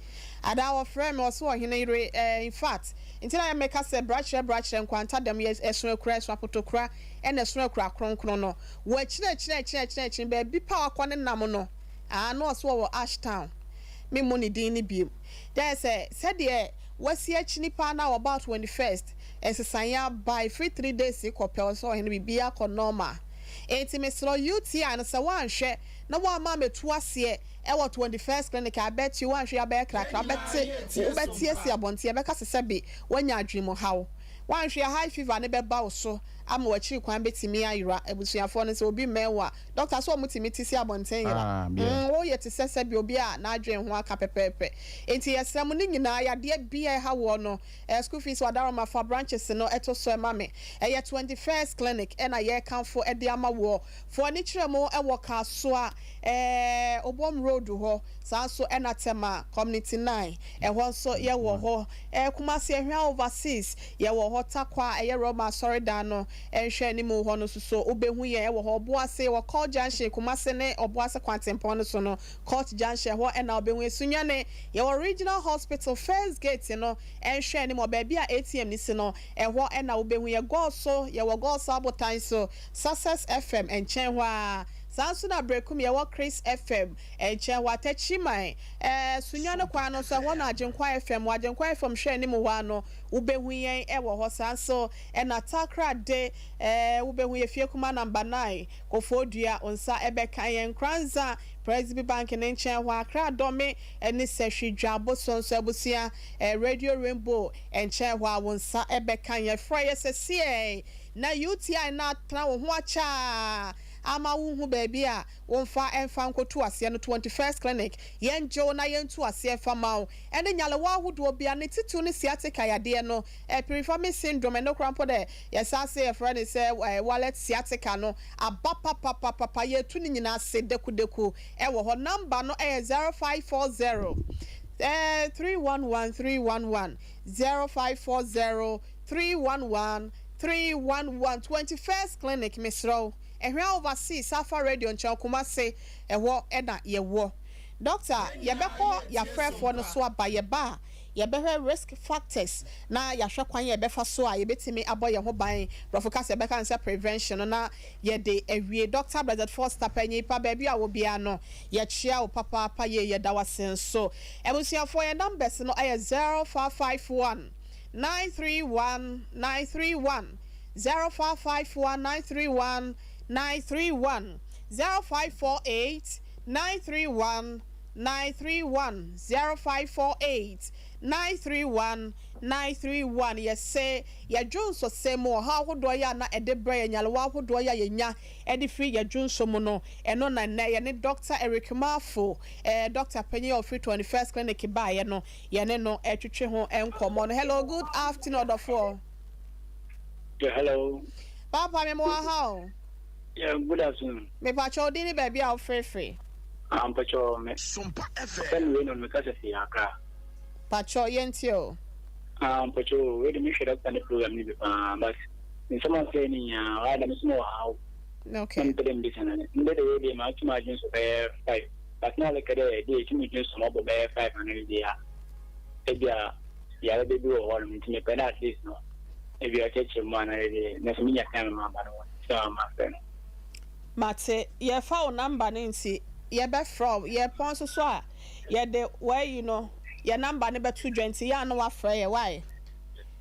adaa. Wɔfrɛ me, ɔso ɔhene yere. In fact, nti na yɛ mɛka sɛ brakyerɛ brakyerɛ nkwanta dɛm yɛ ɛso akura, ɛso apotokura, ɛna ɛso akura kronkron no wɔ akyire akyire akyire akyire akyire baabi pa wakɔ ne nam no aa na ɔso wɔ Ashtown. Me mo ne din ne biem kyerɛ sɛ sɛdeɛ wasi akyi nipa na about 21st ɛsesan aba efiri 3 days kɔ pɛ, ɔsɛ ɔhene biribi akɔ normal. Eti mesrɛ, UTI no, sɛ wanhwɛ na wama ametu aseɛ ɛwɔ 21st Clinic abɛti, wanhwɛ abɛyɛ krakra, bɛte wobɛte asi abɔnten, ɛbɛka sɛ sɛbi wanya adwene mu haw. Wanhwɛ, high fever ne bɛba wo so. ama w'akyiri kwan bɛtumi ayera. Abusuafoɔ no sɛ obi mmɛn wo a, dɔkta sɛ wɔtumi te si abɔnten yera.
Ah, yeah.
Woyɛ te sɛ sɛbi obi a n'adwene ho aka pɛpɛɛpɛ. Enti yɛsrɛ mo ne nyinaa, yadeɛ biara ɛha woɔ no, school fees wadaroma fa branches no ɛto so ɛma me. Ɛyɛ 21st Clinic ɛna yɛrekamfo de ama woɔ. Fa w'ani kyerɛ mu wɔ Kasoa, Obom Road hɔ, saa nso ɛna Tema Community 9, ɛhɔ nso yɛwɔ hɔ. Kumasi Ahwea Overseas, yɛwɔ hɔ. Tarkwa, ɛyɛ Roma Asɔredan no nhwɛanimu hɔ no nso so, wobɛhu yɛn wɔ hɔ. Obuasi, wɔ Court Junction, Kumasi ne Obuasi kwantempɔn no so no, Court Junction, ɛhɔ na wobɛhu yɛn. Sunyani, yɛwɔ Regional Hospital, First Gate no nhwɛanim hɔ, baabi a ATM no si no, ɛhɔ na wobɛhu yɛn. Goaso, yɛwɔ Goaso Abotan so, Success FM nkyɛn hɔ ara. Saa nso na Berekum, yɛwɔ Chris FM nkyɛn hɔ. Atakyiman, Sunyani kwan no nso, ɛhɔ na Agyenkwa FM wɔ. Agyenkwa FM hwɛanim hɔ ara no, wobɛhu yɛn wɔ hɔ. Saa nso na Takoradi, wobɛhu yɛn Fie Kuma Number 9, Kofoɔdua, wo nsa bɛka yɛn. Nkoranza, Presby Bank no nkyɛn hɔ, Accra Dɔme ne Sɛhwi Dwaboso nso abusua, Radio Rainbow nkyɛn hɔ a, wo nsa bɛka yɛn. Frɛ yɛn sɛsiɛi na UTI no atena wo ho akyɛ a ama wonhu baabi a womfa mfa nkɔtu aseɛ no. 21st Clinic, yɛngye wo na yɛntu aseɛ mfa ma wo. Ɛne nyalewa ahodoɔ biara, ne titiriw ne sciatica yadeɛ no, piriformis syndrome, ɛno koraa mpo dɛ yɛsan se yɛfrɛ no sɛ wallet sciatica no, aba papapapapa, yɛtu ne nyinaa ase dekudeku wɔ hɔ. Number no yɛ 0540 311 311, 0540 311 311. 21st Clinic, mesrɛ wo, Ɛhwɛ Overseas Alpha Radio nkyɛn, Kumase, ɛhɔ na yɛwɔ. Doctor, yɛbɛkɔ yɛafrɛfoɔ no so aba, yɛba a, yɛbɛhwɛ risk factors na yɛahwɛ kwan a yɛbɛfa so a yɛbɛtumi abɔ yɛn ho ban, borɔfo kasa yɛbɛka no sɛ prevention no, na yɛde awie. Doctor Blessed Foster, panyin pa, baabi a wɔ biara no, yɛkyea wo papaapa yie, yɛda wo ase nso. Abusuafoɔ, yɛn numbers no yɛ 0551 931 931, 0551 931 931, 0548 931 931, 0548 931 931. Yɛsɛ yɛdwo nsɔsɛ mu ɔhaw ahodoɔ yɛ a na ɛde brɛ yɛ, nyalewa ahodoɔ yɛ a yɛnya ɛde firi yɛdwo nsɔ mu no, ɛno na nnɛ yɛne Dr. Eric Mafo, Dr. panyin a ɔfiri 21st Clinic baeɛ no, yɛne no ɛtwetwe ho nkɔmmɔ no. Hello, good afternoon, ɔdɔfoɔ.
Yeah, hello.
Papa, me mo aha o.
Yeah, good afternoon.
Mepakyɛ, wo din ne baabi a wofrɛfrɛ?
Ah, mpakyɛ, me.
Sompa
FM.
FM.
Wei no meka sɛ fi Accra.
Pakyɛ, yɛntie o.
Ah, mpakyɛ, wei de mehwɛ doctor ne program ni bi paa, but nsɛm a ɔsɛ ne nyinaa, ɔyɛ dɛ me so mewɔ haw. Na mepɛ dɛ mbisa no. Ndɛ de wei deɛ matum adwene so bɛyɛ 5. But na ɔleka dɛ de ɛtumi dwene so ma ɔbɔ bɛyɛ 5 ano no deɛ a, ebi a yare bi wɔ hɔ nom nti mepɛ dɛ at least no ebi a ɔkyerɛkyerɛ mu anaa deɛ na sɛ menya time ma aba no hɔ sɛ ama frɛ no.
Mate, yɛfa wo number no nti yɛbɛfrɛ wo. Yɛpɔn nso so a, yɛde wayi no, yɛ number no bɛto dwa nti yɛ a na wafrɛ yɛ wae.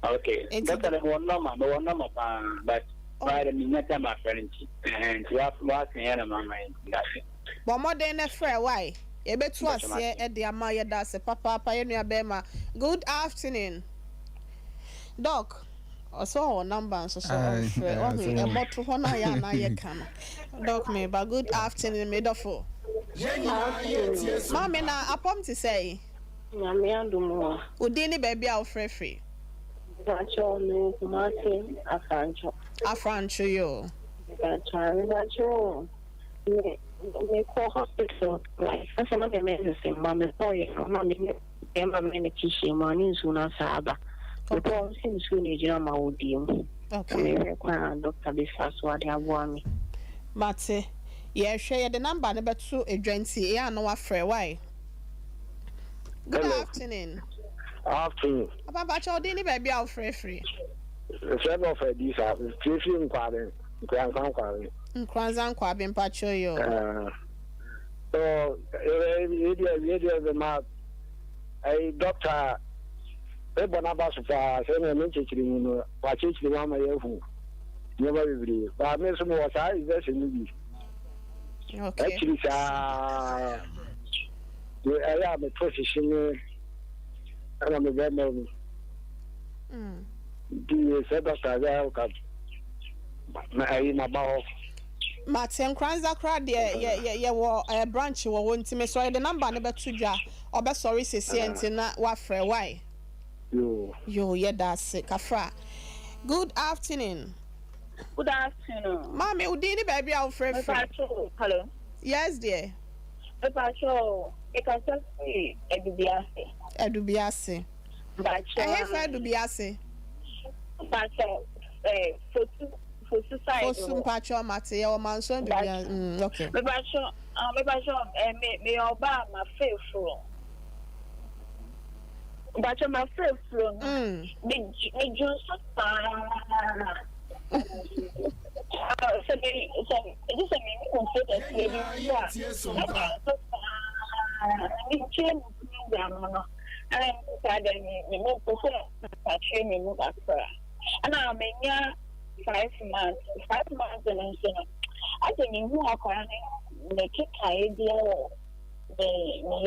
Okay.
Nti
Doctor, mewɔ number, mewɔ number paa, but ɔyɛ dɛ menya time afrɛ no nti ɛhɛn nti wa waka yɛ na mama yɛ nti dase.
Bɔ mmɔden na frɛ wae. Yɛbɛtu
Mpakyɛ
aseɛ
mate.
de ama. Yɛda ase papaapa, yɛ nua bɛrima. Good afternoon. Doc, ɔsɛ ɔwɔ number nso so ɔmfrɛ. Ɔhu ɛbɔto hɔ no a yɛ anaa yɛka no. Doc, meba. Good afternoon, medɔfo. Maame, na apɔm te sɛ?
Nyame adom o.
Wo din ne baabi a wofrɛfrɛ?
Mepakyɛw, mewɔ Kumase, Afrancho.
Afrantwo yi o.
Mepakyɛw o. Me mekɔ hospital like asɛ na me menses mma. Mekɔɔyɛ no na me ne bɛrima me ne te hyia mu a ne nsuo no asa aba. Mekɔɔ sɛ nsuo no egyina ma wɔ die mu. Na mehwɛ kwan a doctor bɛfa so ade aboa me.
Mate. Yɛhwɛ, yɛde number no bɛto edwa nti ɛyɛ a na wafrɛ wae. Good
Hello.
afternoon.
Afternoon.
Papa, mpakyɛ, wo din ne baabi a wofrɛfrɛ?
Sɛ bɛ ɔfɛ di sa fiefi nkware Nkoranza Nkware.
Nkoranza Nkwabe, mpakyɛ yi o.
So yɛdeɛ yɛdeɛ ma ɛyi doctor ɛbɔ n'aba so paa sɛ ɛna ne nkyɛkyerɛ mu no wakyerɛkyerɛ mu ama yɛahu nneɛma bebree. Baa me nso mewɔ saa infection no bi. Akyiri saa ɛyɛ a meto hyehye me ɛna me bɛrima mu. Nti sɛ doctor yɛ ka.
Ma ayi maba hɔ.
Mate, Nkoranza koraa deɛ yɛ yɛ yɛwɔ eh, branch wɔ hɔ nti mesrɛ yɛde number no bɛto dwa, ɔbɛsɔre sesie nti na wafrɛ wai.
Yoo.
Yoo yɛda ase Kafra. Good afternoon.
Good afternoon.
Maame wo din ne baabi a wofrɛ firi?
Mepacho, hello.
Yes dear.
Mepacho, mekasa firi Adubiase.
Adubiase.
Mpacho.
Ɛhefa Adubiase?
Mpacho, eh, Fosu, Fosu side hɔ.
Fosu, mpacho mate, yɛwɔ Manso Adubiase. Mm, okay.
Mepacho, ah, mepacho, eh, me, meyɛ ɔbaa ma feforo. Mpacho ma feforo no.
Mm.
Me, me dwonso saa. Ah, sɛ me, sɛ, gye sɛ me ne nsuo kɛseɛ bi nso a, me dwonso saa. Me tie me program no. Ɛna me saa dɛ me, me, me pɛ sɛ mpakyerɛ me mu kakra. Ɛna menya 5 months, 5 months no nso no, asɛ mehu akwadaa no ne kekaeɛ biara wɔ me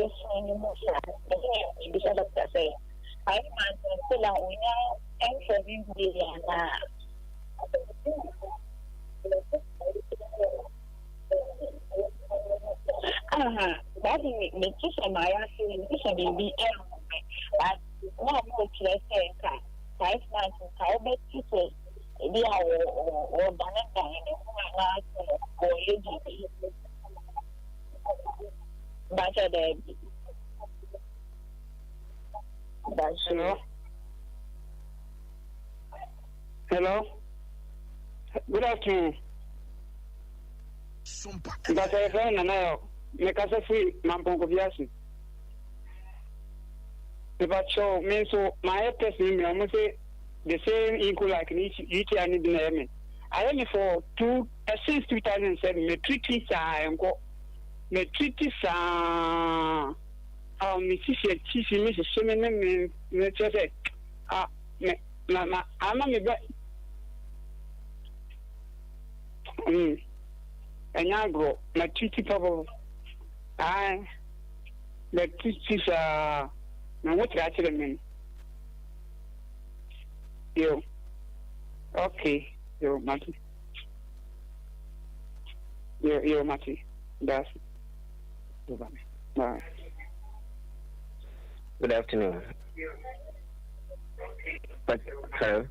yafunu no mu saa. Ɛsɛ mebisa doctor sɛ 5 months no still a onya ɛmfa bi wie anaa? Aha, baasi me me ti sɛ maa yase me ti sɛ biribi ɛwɔ me, but na ɔmo kyerɛ sɛ nka 5 months nka wobɛte sɛ ebi a wɔ wɔ wɔdanedane ne ho anaasɛ wɔyɛ biribi. Bakyɛ daabi. Bakyɛ.
Hello. Hello. Good afternoon. Mpakyɛ yɛfrɛ me Nana Yaw. Mekasa firi Mampɔn Kofiase. Mepakyɛw me nso mayɛ test no nyinaa ɔmo se the same inco like ne UTI no bi na ɛyɛ me. Ayɛ me for two since 2007 me treat saa ɛnkɔ. Me treat saa a me sisi akyi me hyehye me ne me me kyerɛ sɛ ah me na na ama me bɛ ɛnyɛ agorɔ ma treat papa ae ma treat saa na ho kyerɛ akyerɛ me no yo okay yo mate yo yo mate that's bye.
Good afternoon. But, hello.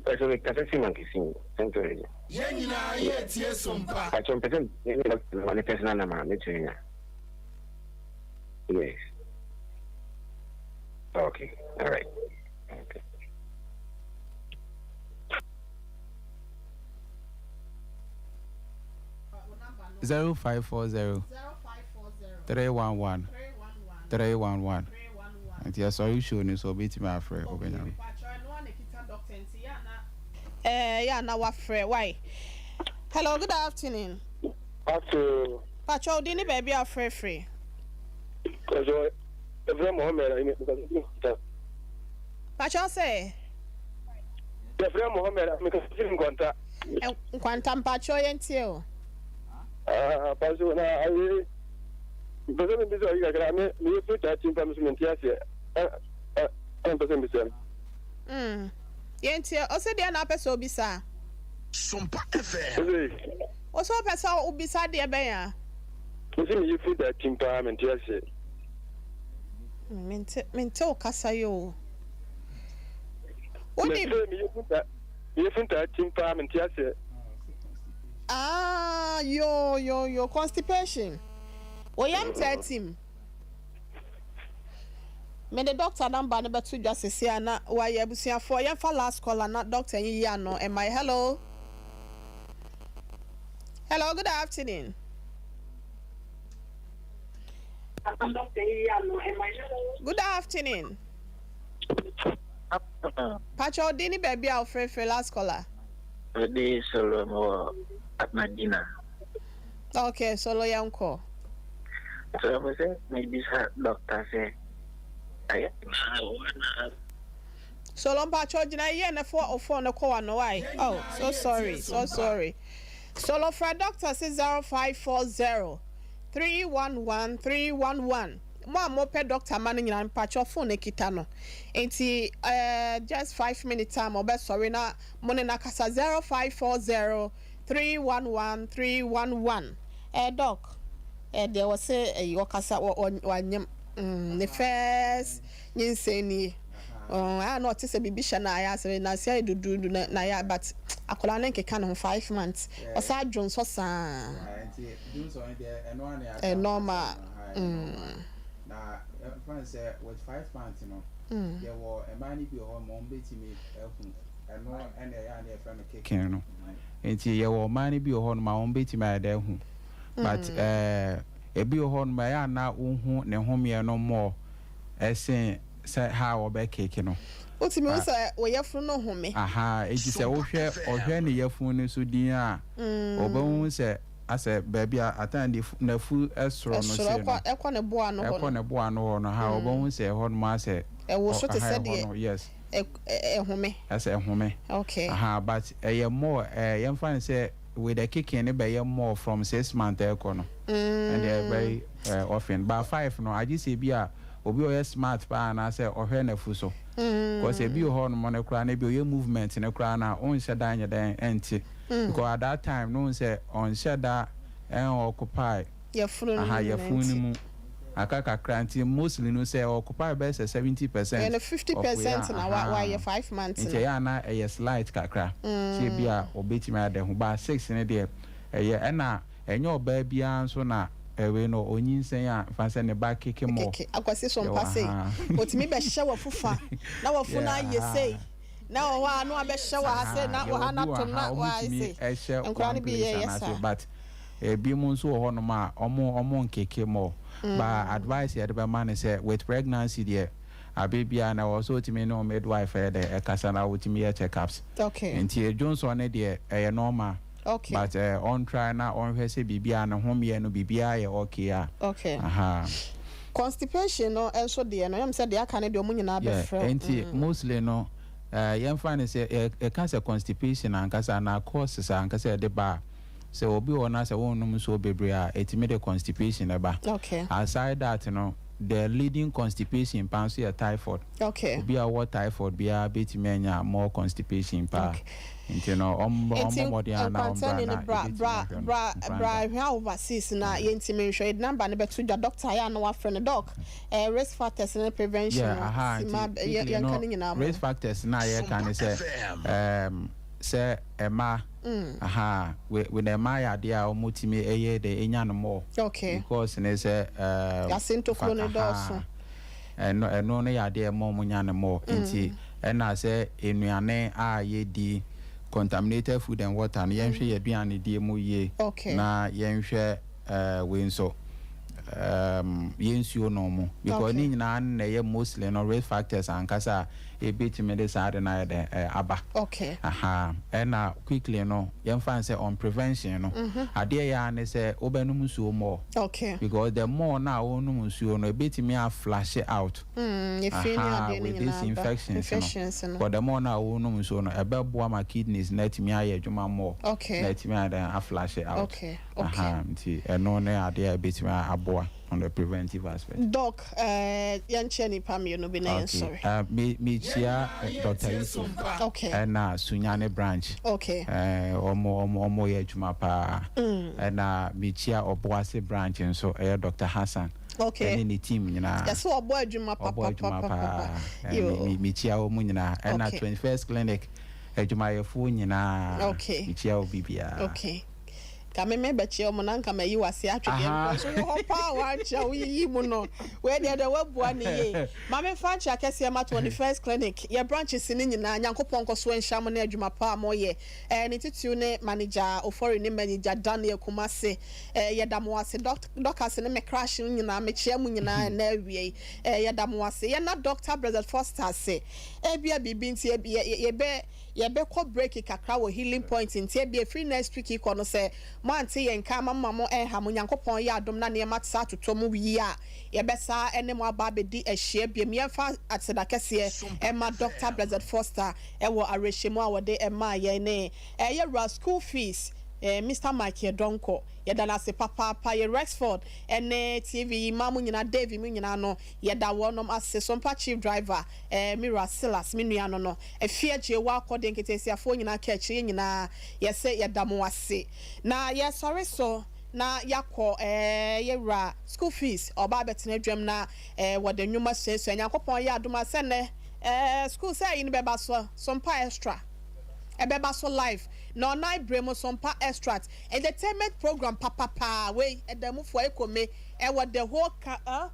Pastor, me kasa si mankesi Central Region.
Yɛn nyinaa yɛretie Sompa.
Pastor, mpɛ sɛ me ne doctor no ne personal number me tumi nya. Yes. Okay. All right. Okay.
0540 311 311 nti ɛsɔre show no so obɛtumi afrɛ wobɛnya no.
Yɛ ana wafrɛ wai. Hello, good afternoon.
Afternoon.
Pacho, wo din ne baabi a wofrɛfrɛ?
Kɔsɔ Efra Mohammed ayi mekasa firi Nkwanta.
Pacho sɛ?
Efra Mohammed mekasa firi Nkwanta.
Nkwanta mpacho yɛntie o.
Ah, paso na ayi mpɛ sɛ mebisa ayi kakra me meyɛ firi taa ti mpa me so mente aseɛ ɛ ɛ ɛ mpɛ sɛ mbisa no.
Yɛntie ɔsɛ deɛ na apɛ sɛ obisa.
Sompa FM.
Ɔsɛ
Ɔsɛ wopɛ sɛ wobisa deɛ bɛn a?
Mese meyɛ firi taa ti paa mente aseɛ.
Mente wo kasa yi o. Wonim
Mese meyɛ firi taa ti paa mente aseɛ.
Ah, yo yo yo, constipation. Oyam 13. Mede doctor number no bɛto dwa sese a na wayɛ abusuafoɔ. Yɛmfa last caller na doctor yi yi ano ɛma yɛ. Hello. Hello, good afternoon. Good afternoon. Pacho, wo din ne baabi a wofrɛfrɛ, last caller.
Ɔde Solo wɔ Madina.
Okay, Solo, yɛnkɔ.
So ɔpɛ sɛ mebisa doctor sɛ ayɛ wana
Solo mpacho gyina yie na fo ɔfo no kɔ wano wai. Oh, so sorry, so sorry. Solo, frɛ doctor si 0540 311 311. Mo a mopɛ doctor ma no nyinaa mpakyɛw phone no kita no nti eh just 5 minutes time ɔbɛsɔre na mo ne no akasa, 0540311311. Doc, deɛ wɔ se ɛyi ɔkasa wɔ wɔ wanyem ne first nyinsɛn nie a na ɔte sɛ biribi hyɛ no ayɛ asɛ nase ayɛ duduudu na ayɛ, but akwadaa no nkeka ne ho, 5 months, ɔsan adwo nsɔ saa.
Nti dwonsɔ no deɛ, ɛno ara na yɛaka.
Ɛ normal.
Na ɛfa sɛ with 5 months no, yɛwɔ mmaa no bi wɔ hɔ ma wɔn bɛtumi ahu ɛno, ɛna ɛyɛ a na yɛfrɛ no kicking no. Nti yɛwɔ mmaa no bi wɔ hɔ nom a wɔn bɛtumi ayɛ dɛ ahu, but ebi wɔ hɔ nom a ɛyɛ a na wohu ne homeɛ no more ɛsen sɛ ha a wɔbɛ kick no.
Wotumi wo sɛ wo yɛfunu no home.
Aha, eti sɛ wohwɛ, ɔhwɛ ne yɛfunu no so din a, ɔbɛhu sɛ asɛ baabi a atan de n'afu ɛsoro no
ɛsoro
sei no
ɛkɔ ne boa no hɔ
ɛkɔ
no.
Ne boa no hɔ no ha, ɔbɛhu sɛ ɛhɔ nom asɛ
ɛwo so te
aha,
sɛ
ɛhɔ
deɛ
no, yes.
Ɛhome.
Asɛ ɛhome. Aha, but ɛyɛ more, yɛmfa no sɛ with the kicking ne bɛyɛ more from 6 months ɛkɔ no, ɛnna ɛyɛ very often, but 5 no, agye sɛ bi a obi a ɔyɛ smart paa anaasɛ ɔhwɛ n'afu so, because ebi wɔ hɔ nom no koraa no, ebi ɔyɛ movement no koraa na ɔnhyɛ da nyɛ dɛn ɛnte, because at that time no sɛ ɔnhyɛ da ɛn occupy
yɛfunu no
aha
mu nyinaa
yɛfunu no
nti.
Mu aka kakra nti mostly no sɛ occupy bɛyɛ sɛ 70%
ɛno 50% na wayɛ 5 months
nti
no.
ɛyɛ ana ɛyɛ slight kakra sɛ ebi a obetumi ada ho, but 6 ne deɛ ɛyɛ, ɛna ɛnyɛ ɔbaa biara nso na ɛwei no onyinsɛn a nfa sɛ ne ba keke mɔ.
Keke akwasi so
Yɛwɔ
mpa sei otumi bɛhyɛ wɔ fufa na wɔfu no ayɛ sei na wɔ hɔ a na wabɛhyɛ wɔ ha sei na wɔ ha na tom na wɔ ayɛ sei.
Ɛhyɛ
Nkwadaa no
one
bi
place
yɛ
anaasɛ
saa.
But ebi mu nso wɔ hɔnom a ɔmo nkeke mɔ, but advice yɛde bɛma ne sɛ with pregnancy deɛ, abe biara na wɔ so otumi ne wo midwife ɛyɛ dɛ ɛkasa na wotumi yɛ check-ups. Nti edwonsɔ ne deɛ ɛyɛ normal, but ɔn try na ɔnhwɛ sɛ biribiara ne ho mmeɛ no, biribiara yɛ okay a. Aha.
Constipation no nso deɛ no, yɛm sɛ deɛ aka no deɛ, ɔmo nyinaa bɛfrɛ wo.
Nti mostly no, yɛmfa ne sɛ yɛka sɛ constipation ankasa na causes ankasa yɛde ba a, sɛ obi wɔ na sɛ wɔnnom nsuo bebree a, ɛtumi de constipation ɛba. Aside that no, the leading constipation paa nso yɛ typhoid. Obi a ɔwɔ typhoid biara bɛtumi anya more constipation paa. Nti no ɔmmɔ
nti
mmɔden a na ɔmbra
nkwantɛni
na
no, bra
yɛbɛtumi
bra
ahwɛ no.
Bra bra
Nkwanta.
Hwɛ overseas na yɛntumi nhwɛ, yɛde number no bɛto dwa. Doctor yɛ a na wafrɛ no. Doc, risk factors ne prevention
Yeah, aha.
no sima
Nti
yɛnka
quickly no,
ne nyinaa
risk factors na yɛka ne sɛ sɛ ɛma aha we na ɛma yɛ adeɛ a wɔn tumi ɛyɛ de enya no more because ne sɛ
Yase ntokuro no dɔɔso.
Ɛno no yɛ adeɛ ɛma wɔn nya no more. Nti ɛna sɛ nnuane a yɛdi, contaminated food and water no, yɛnhwɛ yɛ aduane die mu yie na yɛnhwɛ wei nso, yɛn nsuo nom mu, because ne nyinaa na ɛyɛ mostly no risk factors ankasa a ebetumi de saa de na ayɛ dɛ aba. Aha, ɛna quickly no, yɛmfa n sɛ on prevention no, adeɛ yɛ a ne sɛ wobɛnom nsuo more because the more na wonom nsuo no, ebetumi a flush out
efi ne
aha
adeɛ no
with these
nyinaa ba.
Infections
Infections
no
no.
But the more na wonom nsuo no, ɛbɛboa ma kidneys na atumi ayɛ adwuma more na atumi ayɛ dɛ a flush out. Aha, nti ɛno ne adeɛ a ebetumi aboa on the preventive aspect.
Doc, yɛnkyɛ nipa mmienu bi na yɛnsɔre.
Me mekyia Dr. Yusuf ɛna Sunyane branch. Ɔmo yɛ adwuma paa. Ɛna mekyia Ɔboase branch nso, ɛyɛ Dr. Hassan ɛne ne team nyinaa.
Yɛsɛ ɔbɔ adwuma
Ɔbɔ adwuma
papapapapa.
paa. Mekyia wɔn nyinaa, ɛna 21st Clinic adwumayɛfoɔ nyinaa. Mekyia obi biara.
Okay, ka me mebɛkyia ɔmo na nka mayi wase atwedeɛ because wɔ hɔ paa wankyia woyiyi mu no, wei deɛ woabua ne yie. Ma memfa nkyia kɛseɛ ma 21st Clinic, yɛ branches ne nyinaa. Nyankopɔn nkɔ so nhyia mo ne adwuma pa a moyɛ. Ne titiw ne manager Ofori ne manager Daniel Kumase, yɛda mo ase. Doctors ne me crash no nyinaa, mekyia mu nyinaa ɛnɛ awie yi. Yɛda mo ase. Yɛna Dr. Blessed Foster ase. Ebia biribi nti yɛbɛ yɛbɛkɔ break kakra wɔ Healing Point, nti ebi efiri next week kɔ no, sɛ mo ante yɛn nka ama mo ɛnha mo. Nyankopɔn yɛ adom na nneɛma sa atotɔ mu yie a, yɛbɛsa ɛne mo aba abɛdi ahyia biem. Yɛmfa aseda kɛseɛ ɛma Dr. Blessed Foster ɛwɔ awerɛhyɛmu a wɔde ɛmaa yɛn ne ɛyɛ wura school fees. Mister Mike Yɛdɔnkɔ, yɛda no ase papaapa. Yɛ Rexford ne TV yi mma mo nyinaa, Dave mo nyinaa no, yɛda wɔnom ase. Sompa Chief Driver, me wura Silas, me nua no no, Afie Agyewa Akɔdeɛ nketeesiafoɔ nyinaa ka akyire, yɛn nyinaa yɛse yɛda mo ase. Na yɛsɔre so na yɛakɔ yɛ wura school fees, ɔba abɛtena dwam na wɔde nnwom asuasua. Nyankopɔn yɛ adom a sɛ nnɛ school sɛ ayi no bɛba so, Sompa Extra. Ɛbɛba so live na ɔnan bere mu Sompa Extract entertainment program papapaa wei ɛda mu fua ekome ɛwɔ the whole ka huh?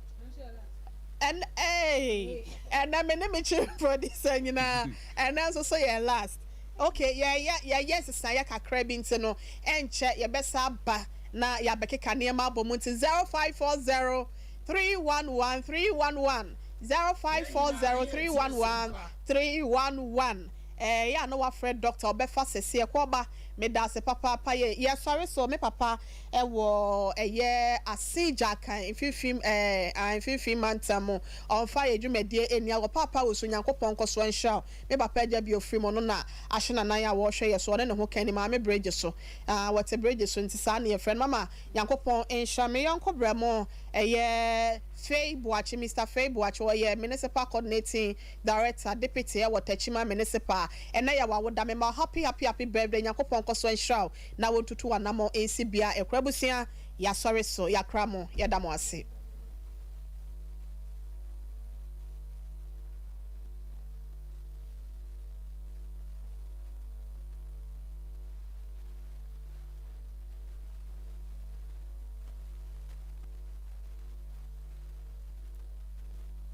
Ɛnɛ eii ɛnɛ me ne me chief producer nyinaa ɛnɛ nso so yɛ last okay yɛyɛ yɛyɛ nsesaeɛ kakra bi nti no ɛnkyɛ yɛbɛsa aba na yɛabɛkeka nneɛma abɔ mu nti 0540 311 311 0540 311 311 Ɛyɛ a na wafrɛ doctor ɔbɛfa sɛseɛ kɔ ba medase papaapa yɛ yɛsɔre so me papa wɔ ɛyɛ ase gyakan mfimfim ɛɛ ah mfimfim mantam mu ɔnfa yɛ dwumadie ɛni agorɔ paapa wo so nyankopɔn nkɔsoɔ nhyira wo me papa agya bi ofiri mu ɔno na ahye nanan a wɔhwɛ yɛ so ɔne ne ho kani maame bregye so ah wɔte bregye so nti saa ne yɛfrɛ no mama nyankopɔn nhyira me yɔnko brɛmo ɛyɛ Fei Boakye Mister Fei Boakye ɔyɛ municipal coordinating Director, Deputy ɛwɔ Techiman Municipal, ɛnɛ yɛ w'awoda, mema wo happy happy happy birthday, Nyankopɔn nkɔso nhyira wo na wontutu w'anamɔn nsi bia ɛkora abusua, yɛasɔre so, yɛakra mo, yɛda mo ase.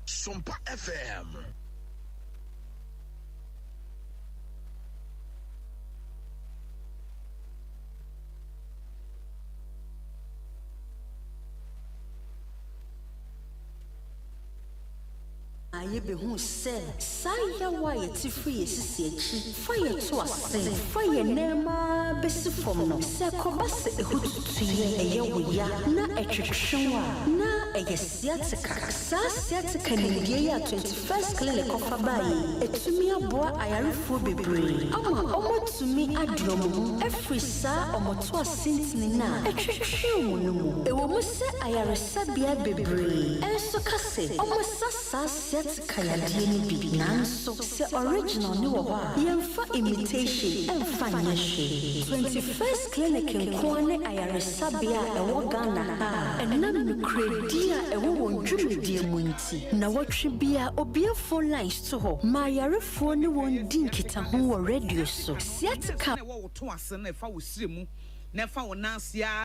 Sompa FM.
Na yebehu sɛ saa yaw a yɛte firi yɛn sisi akyi fa yɛn to ase fa yɛn nan mu ara bɛsi fam no, sɛ ɛkɔba sɛ ɛhɔ tutu yɛ, ɛyɛ wo ya, na ɛtwetwe wo a, na ɛyɛ Sciatica. Saa sciatica nimdeɛ yi a 21st Clinic kɔfa baeɛ yi atumi aboa ayarefoɔ bebree ama wɔatumi ade wɔn ho afiri saa wɔtoase ntini no a ɛtwetwe wɔn no mu. Ɛwɔ mu sɛ ayaresabea bebree nso ka sɛ wɔsa saa sciatica yadeɛ no bi, nanso sɛ original no wɔ hɔ a, yɛmfa imitation mfa nyɛ hwee. 21st Clinic nko ara ne ayaresabea a ɛwɔ Ghana ha a ɛnam nokorɛdie a ɛwɔ wɔn dwumadie mu nti, nnawɔtwe biara obue phone lines to hɔ ma ayarefoɔ ne wɔn di nkitaho wɔ radio so. Sciatica.
Na ɛwɔ wo to ase na ɛfa wo srɛ mu na ɛfa wo nan ase ara.